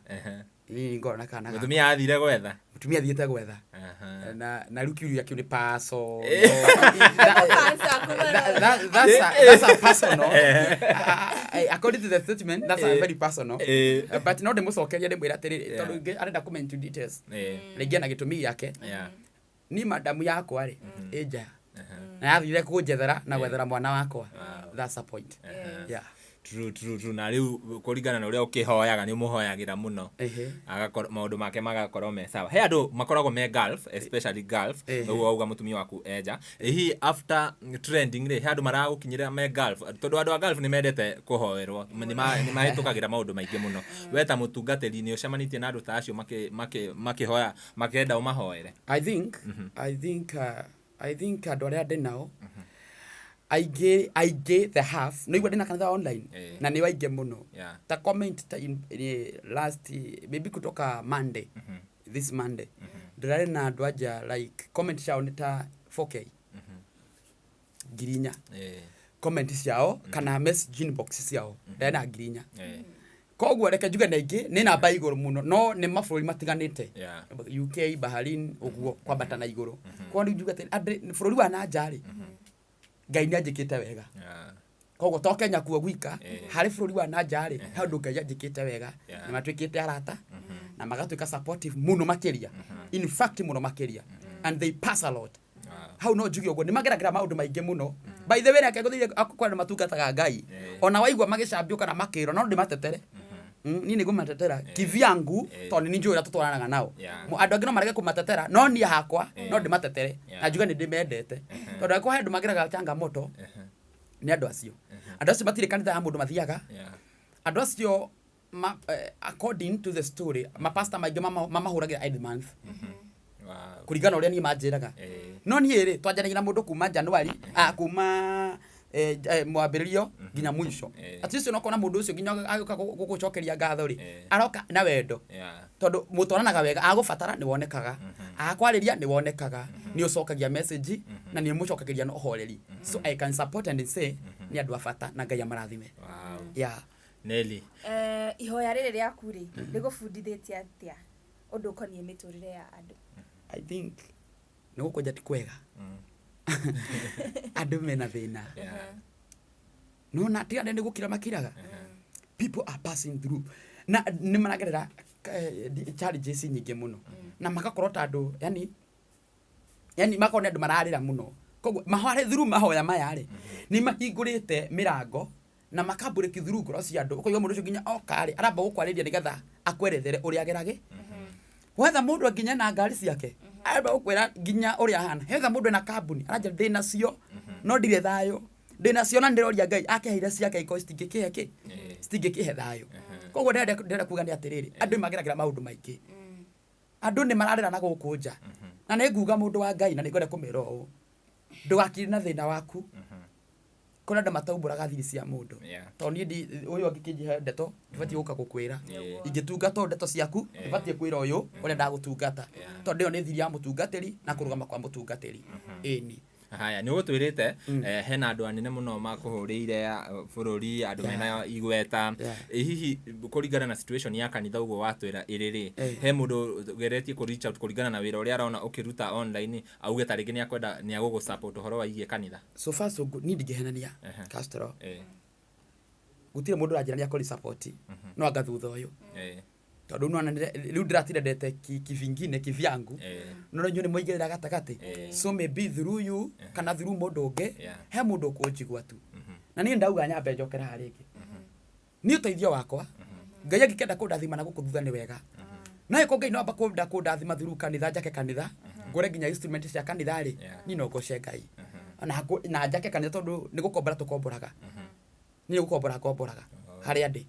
Niĩ ngoragwo na kana gakwa. Mũtumia athire gwetha? Mũtumia athiĩte gwetha. Na rĩu kĩũria kĩu nĩ personal. That's a personal. According to the statement, that's a very personal. But no ndĩmũcokerie ndĩmwĩre atĩrĩrĩ, tondũ ingĩ arenda kũmenya into details. Rĩngĩ ena gĩtũmi gĩake. Niĩ madamu yakwa rĩ, ĩ nja. Na yathire kũnjethera na gwethera mwana wakwa. That's a point. Yeah. True. Na rĩu kũringana na ũrĩa ũkĩhoyaga, nĩ ũmũhoyagĩra mũno. Agakorwo maũndũ make magakorwo me sawa. He andũ makoragwo me Gulf, especially Gulf. Ũguo wauga mũtumia waku enja. Hihi after trending rĩ, he andũ maragũkinyĩra me Gulf? Tondũ andũ a Gulf nĩ mendete kũhoerwo, nĩ mahĩtũkagĩra maũndũ maingĩ mũno. We ta mũtungatĩri nĩ ũcemanĩtie na andũ ta acio makĩhoya makĩenda ũmahoere? I think andũ arĩa ndĩ nao aingĩ aingĩ, the half nĩ igua ndĩna kanitha online, na nĩ aingĩ mũno. Ta comment ta last maybe kutoka Monday, this Monday, ndĩrarĩ na andũ anja like comment ciao nĩ ta 4K, 4,000. Comment ciao kana message inbox ciao ndĩrarĩ na 4,000. Koguo reke njuge nĩ aingĩ, nĩ namba igũrũ mũno, no nĩ mabũrũri matiganĩte, UK, Bahrain, ũguo kwambata na igũrũ. Koguo rĩu njuge atĩ bũrũri wa na nja rĩ, Ngai nĩ anjĩkĩte wega. Koguo to Kenya kuo gwika, harĩ bũrũri wa na nja rĩ, he ũndũ Ngai anjĩkĩte wega. Nĩ matuĩkĩte arata na magatuĩka supportive mũno makĩria, in fact mũno makĩria, and they pass a lot. Hau no njuge ũguo nĩ mageragĩra maũndũ maingĩ mũno. By the way, reke ngũthire kwa andũ matungataga Ngai, ona waigua magĩcambio kana makĩrwo, no ndĩmatetere. Niĩ nĩ ngũmatetera kivyangu, tondũ nĩ njũĩ ũrĩa tũtwaranaga nao. Andũ angĩ no marege kũmatetera, no niĩ hakwa no ndĩmatetere na njuge nĩ ndĩmendete, tondũ angĩkorwo he andũ mageraga changamoto, nĩ andũ acio. Andũ acio matirĩ kanitha ya mũndũ mathiaga. Andũ acio according to the story, mapasta maingĩ mamahũragĩra every month, kũringana na ũrĩa niĩ manjĩraga. No niĩ rĩ, twanjanagia na mũndũ kuma January, kuma mwambĩrĩrio nginya mũico. At least ũnokona mũndũ ũcio nginya agĩũka gũgũcokeria ngatho rĩ, aroka na wendo, tondũ mũtwaranaga wega, agũbatara nĩ wonekaga, akwarĩria nĩ wonekaga, nĩ ũcokagia message na nĩ ũmũcokagĩria na ũhoreri. So I can support and say nĩ andũ a bata na Ngai amarathime. Yeah. Nelly. Ihoya rĩrĩ rĩaku rĩ, rĩgũbundithĩtie atĩa ũndũ ũkoniĩ mĩtũrĩre ya andũ? I think nĩ gũkwenja ti kwega, andũ mena thĩna. Nona tiga nĩ gũkira makiraga, people are passing through. Na nĩ maragerera challenges nyingĩ mũno, na magakorwo ta andũ yani makorwo nĩ andũ mararĩra mũno. Koguo mahoya, through mahoya maya rĩ, nĩ mahingũrĩte mĩrango na makambũrĩki through ngoro cia andũ. Ũkaigua mũndũ ũcio nginya oka rĩ, aramba gũkwarĩria nĩgetha akwerethere ũrĩa ageragĩ. Wetha mũndũ nginya na ngari ciake, aramba gũkwĩra nginya ũrĩa ahana. Hetha mũndũ ena kambuni, aranjĩra ndĩ nacio no ndirĩ thayũ, ndĩ nacio na ndĩroria Ngai akĩheire ciake ikorwo citingĩkĩhe kĩ, citingĩkĩhe thayũ. Koguo ndĩrenda kuga nĩ atĩrĩrĩ, andũ nĩ mageragĩra maũndũ maingĩ, andũ nĩ mararĩra na gũkũ nja. Na nĩ nguga mũndũ wa Ngai, na nĩ ngwenda kũmera ũũ, ndũgakire na thĩna waku. Kũrĩ andũ mataumbũraga thiri cia mũndũ. Tondũ niĩ ũyũ angĩkĩnjihe ndeto, ndibatiĩ gũka gũkwĩra. Ingĩtungata ũũ ndeto ciaku, ndibatiĩ kwĩra ũyũ ũrĩa ndagũtungata, tondũ ĩyo nĩ thiri ya mũtungatĩri na kũrũgama kwa mũtungatĩri. Ĩni. Haya, nĩ ũgũtwĩrĩte hena andũ anene mũno makũhũrĩire bũrũri, andũ mena igweta. Hihi kũringana na situation ya kanitha ũguo watwĩra ĩrĩ rĩ, he mũndũ ũgeretie kũ reach out kũringana na wĩra ũrĩa arona ũkĩruta online, auge ta rĩngĩ nĩ akwenda, nĩ agũgũ support ũhoro wa igie kanitha? So far so good. Niĩ ndingĩhenania, Castro, gũtirĩ mũndũ ũranjĩra nĩ akũri support, no anga thutha ũyũ, tondũ nĩwona rĩu ndĩratira ndete kivingine kivyangu, no inyuĩ nĩ mwaigĩrĩra gatagatĩ. So maybe through you kana through mũndũ ũngĩ, he mũndũ ũkũnjigua tu. Na niĩ ndauga nyambe njokere haha rĩngĩ, niĩ ũteithio wakwa, Ngai angĩkenda kũndathima na gũkũ thutha nĩ wega, no ĩko Ngai no amba kũnda kũndathima through kanitha, njake kanitha, ngũre nginya instrument cia kanitha rĩ, niĩ no ngoce Ngai na njake kanitha, tondũ nĩ gũkombora tũkomboraga. Niĩ gũkombora ngomboraga harĩa ndĩ.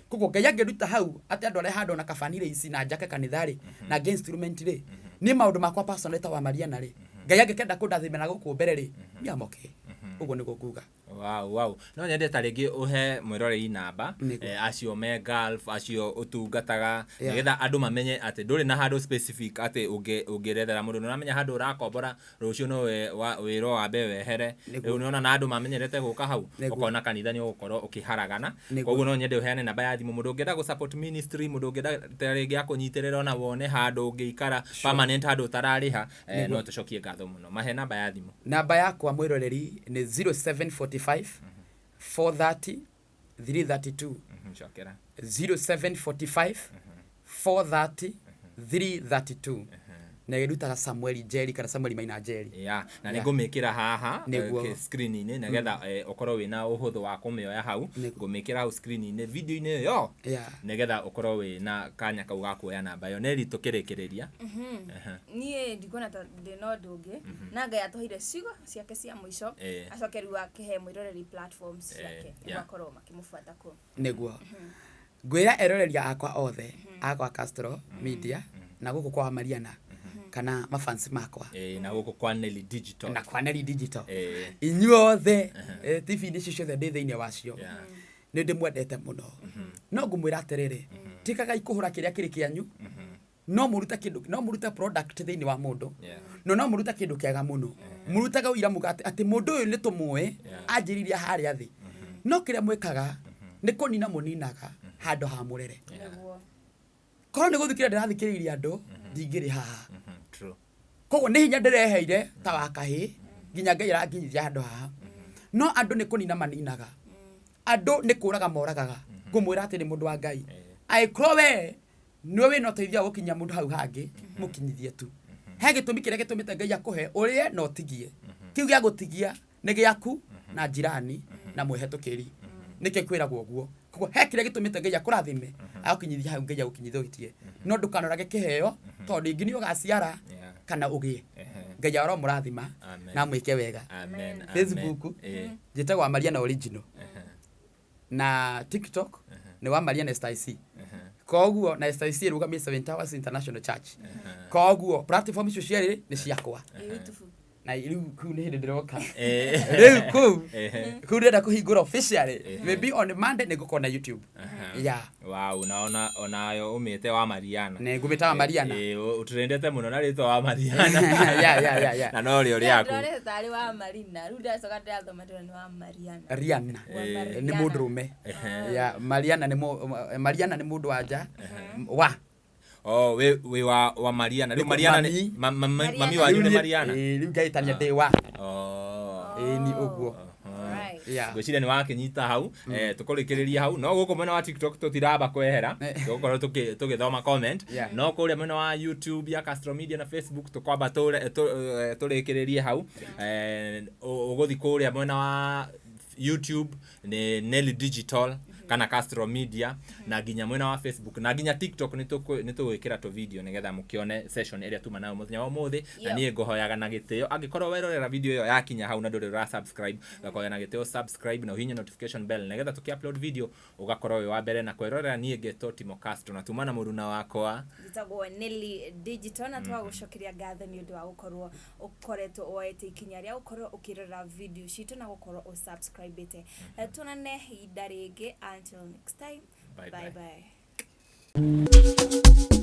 Koguo Ngai angĩnduta hau atĩ andũ arĩa handũ na kabanire ici na njake kanitha rĩ, na ngĩe instrument rĩ, niĩ maũndũ makwa personally ta wa Mariana rĩ, Ngai angĩkenda kũndathima na gũkũ mbere rĩ, niĩ am okay. Ũguo nĩguo nguga. Wow. No nyende ta rĩngĩ ũhe mwĩroreri namba, acio me Gulf, acio ũtungataga, nĩgetha andũ mamenye atĩ ndũrĩ na handũ specific atĩ ũngĩrethera mũndũ. Nĩ ũramenya handũ ũrakombora rũciũ no wĩrwo wambe wehere. Rĩu nĩwona na andũ mamenyerete gũka hau, ũkona kanitha nĩ ũgũkorwo ũkĩharagana. Koguo no nyende ũheane namba ya thimũ, mũndũ ũngĩenda gũ support ministry, mũndũ ũngĩenda ta rĩngĩ akũnyitĩrĩra ona wone handũ ũngĩikara permanent, handũ ũtararĩha, no tũcokie ngatho mũno. Mahe namba ya thimũ. Namba yakwa, mwĩroreri, nĩ 0745 430 332. Cokera. 0745 430 332, na ĩrutaga Samuel Njeri kana Samuel Maina Njeri. Yeah, na nĩ ngũmĩkĩra haha screen-inĩ nĩgetha ũkorwo wĩna ũhũthũ wa kũmĩoya hau. Ngũmĩkĩra hau screen-inĩ, video-inĩ ĩyo, nĩgetha ũkorwo wĩna kanya kau ga kuoya namba ĩyo. Neri, tũkĩrĩkĩrĩria. Niĩ ndikuona ta ndĩna ũndũ ũngĩ, na Ngai atũheire ciugo ciake cia mũico, acoke rĩu akĩhe mwĩroreri platforms ciake nĩguo akorwo makĩmũbuata kũu. Nĩguo ngwĩra eroreria akwa othe akwa Castro Media na gũkũ kwa Mariana kana mafans makwa, Na gũkũ kwa Nelly Digital. Na kwa Nelly Digital, inyuothe, TV-inĩ icio ciothe ndĩ thĩinĩ wacio, nĩ ndĩmwendete mũno. No ngũmwĩra atĩrĩrĩ, tigagai kũhũra kĩrĩa kĩrĩ kĩanyu. No mũrute kĩndũ, no mũrute product thĩinĩ wa mũndũ, no mũrute kĩndũ kĩega mũno, mũrutage ũira muga atĩ mũndũ ũyũ nĩ tũmũĩ, anjĩrĩirie harĩa thĩ. No kĩrĩa mwĩkaga nĩ kũnina mũninaga handũ ha mũrere. Korwo nĩ gũthikĩrĩria ndĩrathikĩrĩirie andũ, ndingĩrĩ haha. Koguo nĩ hinya ndĩreheire ta wa kahĩ nginya Ngai aranginyithia handũ haha. No andũ nĩ kũnina maninaga, andũ nĩ kũraga moragaga. Ngũmwĩra atĩ nĩ mũndũ wa Ngai, angĩkorwo we nĩwe wĩna ũteithio wa gũkinyia mũndũ hau hangĩ, mũkinyithie tu. He gĩtũmi kĩrĩa gĩtũmĩte Ngai akũhe ũrĩe na ũtigie. Kĩu gĩa gũtigia nĩ gĩaku na njirani na mwĩhetũkĩri, nĩkĩo kwĩragwo ũguo. Koguo he kĩrĩa gĩtũmĩte Ngai akũrathime, agũkinyithia hau Ngai agũkinyithĩtie. No ndũkanorage kĩheo, tondũ rĩngĩ nĩ ũgaciara kana ũgĩe. Ngai aromũrathima na amwĩke wega. Amen. Facebook njĩtagwo wa Mariana Original, na TikTok nĩ wa Mariana Esther IC. Koguo na Esther IC ĩrũgamie Seven Towers International Church. Koguo platform icio cierĩ nĩ ciakwa. YouTube. Na rĩu kũu nĩ hĩndĩ ndĩroka. Rĩu kũu kũu ndĩrenda kũhingũra officially, maybe on Monday nĩ ngũkorwo na YouTube, yeah. Wow, na ona onayo umĩte wa Mariana. Nĩ ngũmĩta wa Mariana. Ũtũrendete mũno na rĩtwa wa Mariana. Yeah. Na no rĩo rĩaku. Ndĩrorete tarĩ wa Marina, rĩu ndacoka ndĩrathoma ndĩrona nĩ wa Mariana. Riana. Wa nĩ Mariana. Mũndũrũme. Yeah, Mariana nĩ Mariana nĩ mũndũ wa nja wa Oh, wĩ wa Mariana. Rĩu Nĩ Mariana mami. nĩ mami Mariana. wanyu nĩ Mariana. Rĩu ngaĩtania ndĩ wa. Oh. Ĩĩ, ni ũguo. Right. Ngwĩciria nĩ wakĩnyita hau. Tũkũrĩkĩrĩria hau, no gũkũ mwena wa TikTok tũtiramba kwehera, tũgũkorwo tũgĩthoma comment. No kũrĩa mwena wa YouTube ya Castro Media na Facebook tũkwamba tũrĩkĩrĩrie hau. Ũgũthiĩ kũrĩa mwena wa YouTube nĩ Nelly Digital kana Castro Media, na nginya mwena wa Facebook na nginya TikTok nĩ tũgwĩkĩra tũ video nĩgetha mũkĩone session ĩrĩa tuma nayo mũthenya wa ũmũthĩ. Na niĩ ngũhoyaga na gĩtĩo, angĩkorwo werorera video ĩyo yakinya hau na ndũrĩ ũra subscribe, ngakoya na gĩtĩo subscribe na ũhihinye notification bell nĩgetha tũkĩ upload video ũgakorwo wĩ wa mbere na kwĩrorera. Niĩ ngetwo Timo Castro na tuma na mũruna wakwa. Njĩtagwo Nelly Digital, na tũgagũcokeria ngatho nĩ ũndũ wa gũkorwo ũkoretwo woete ikinya rĩa gũkorwo ũkĩrora video citũ na gũkorwo ũsubscribĩte. Tuonane ihinda rĩngĩ, until next time. Bye. Bye. Bye. Bye.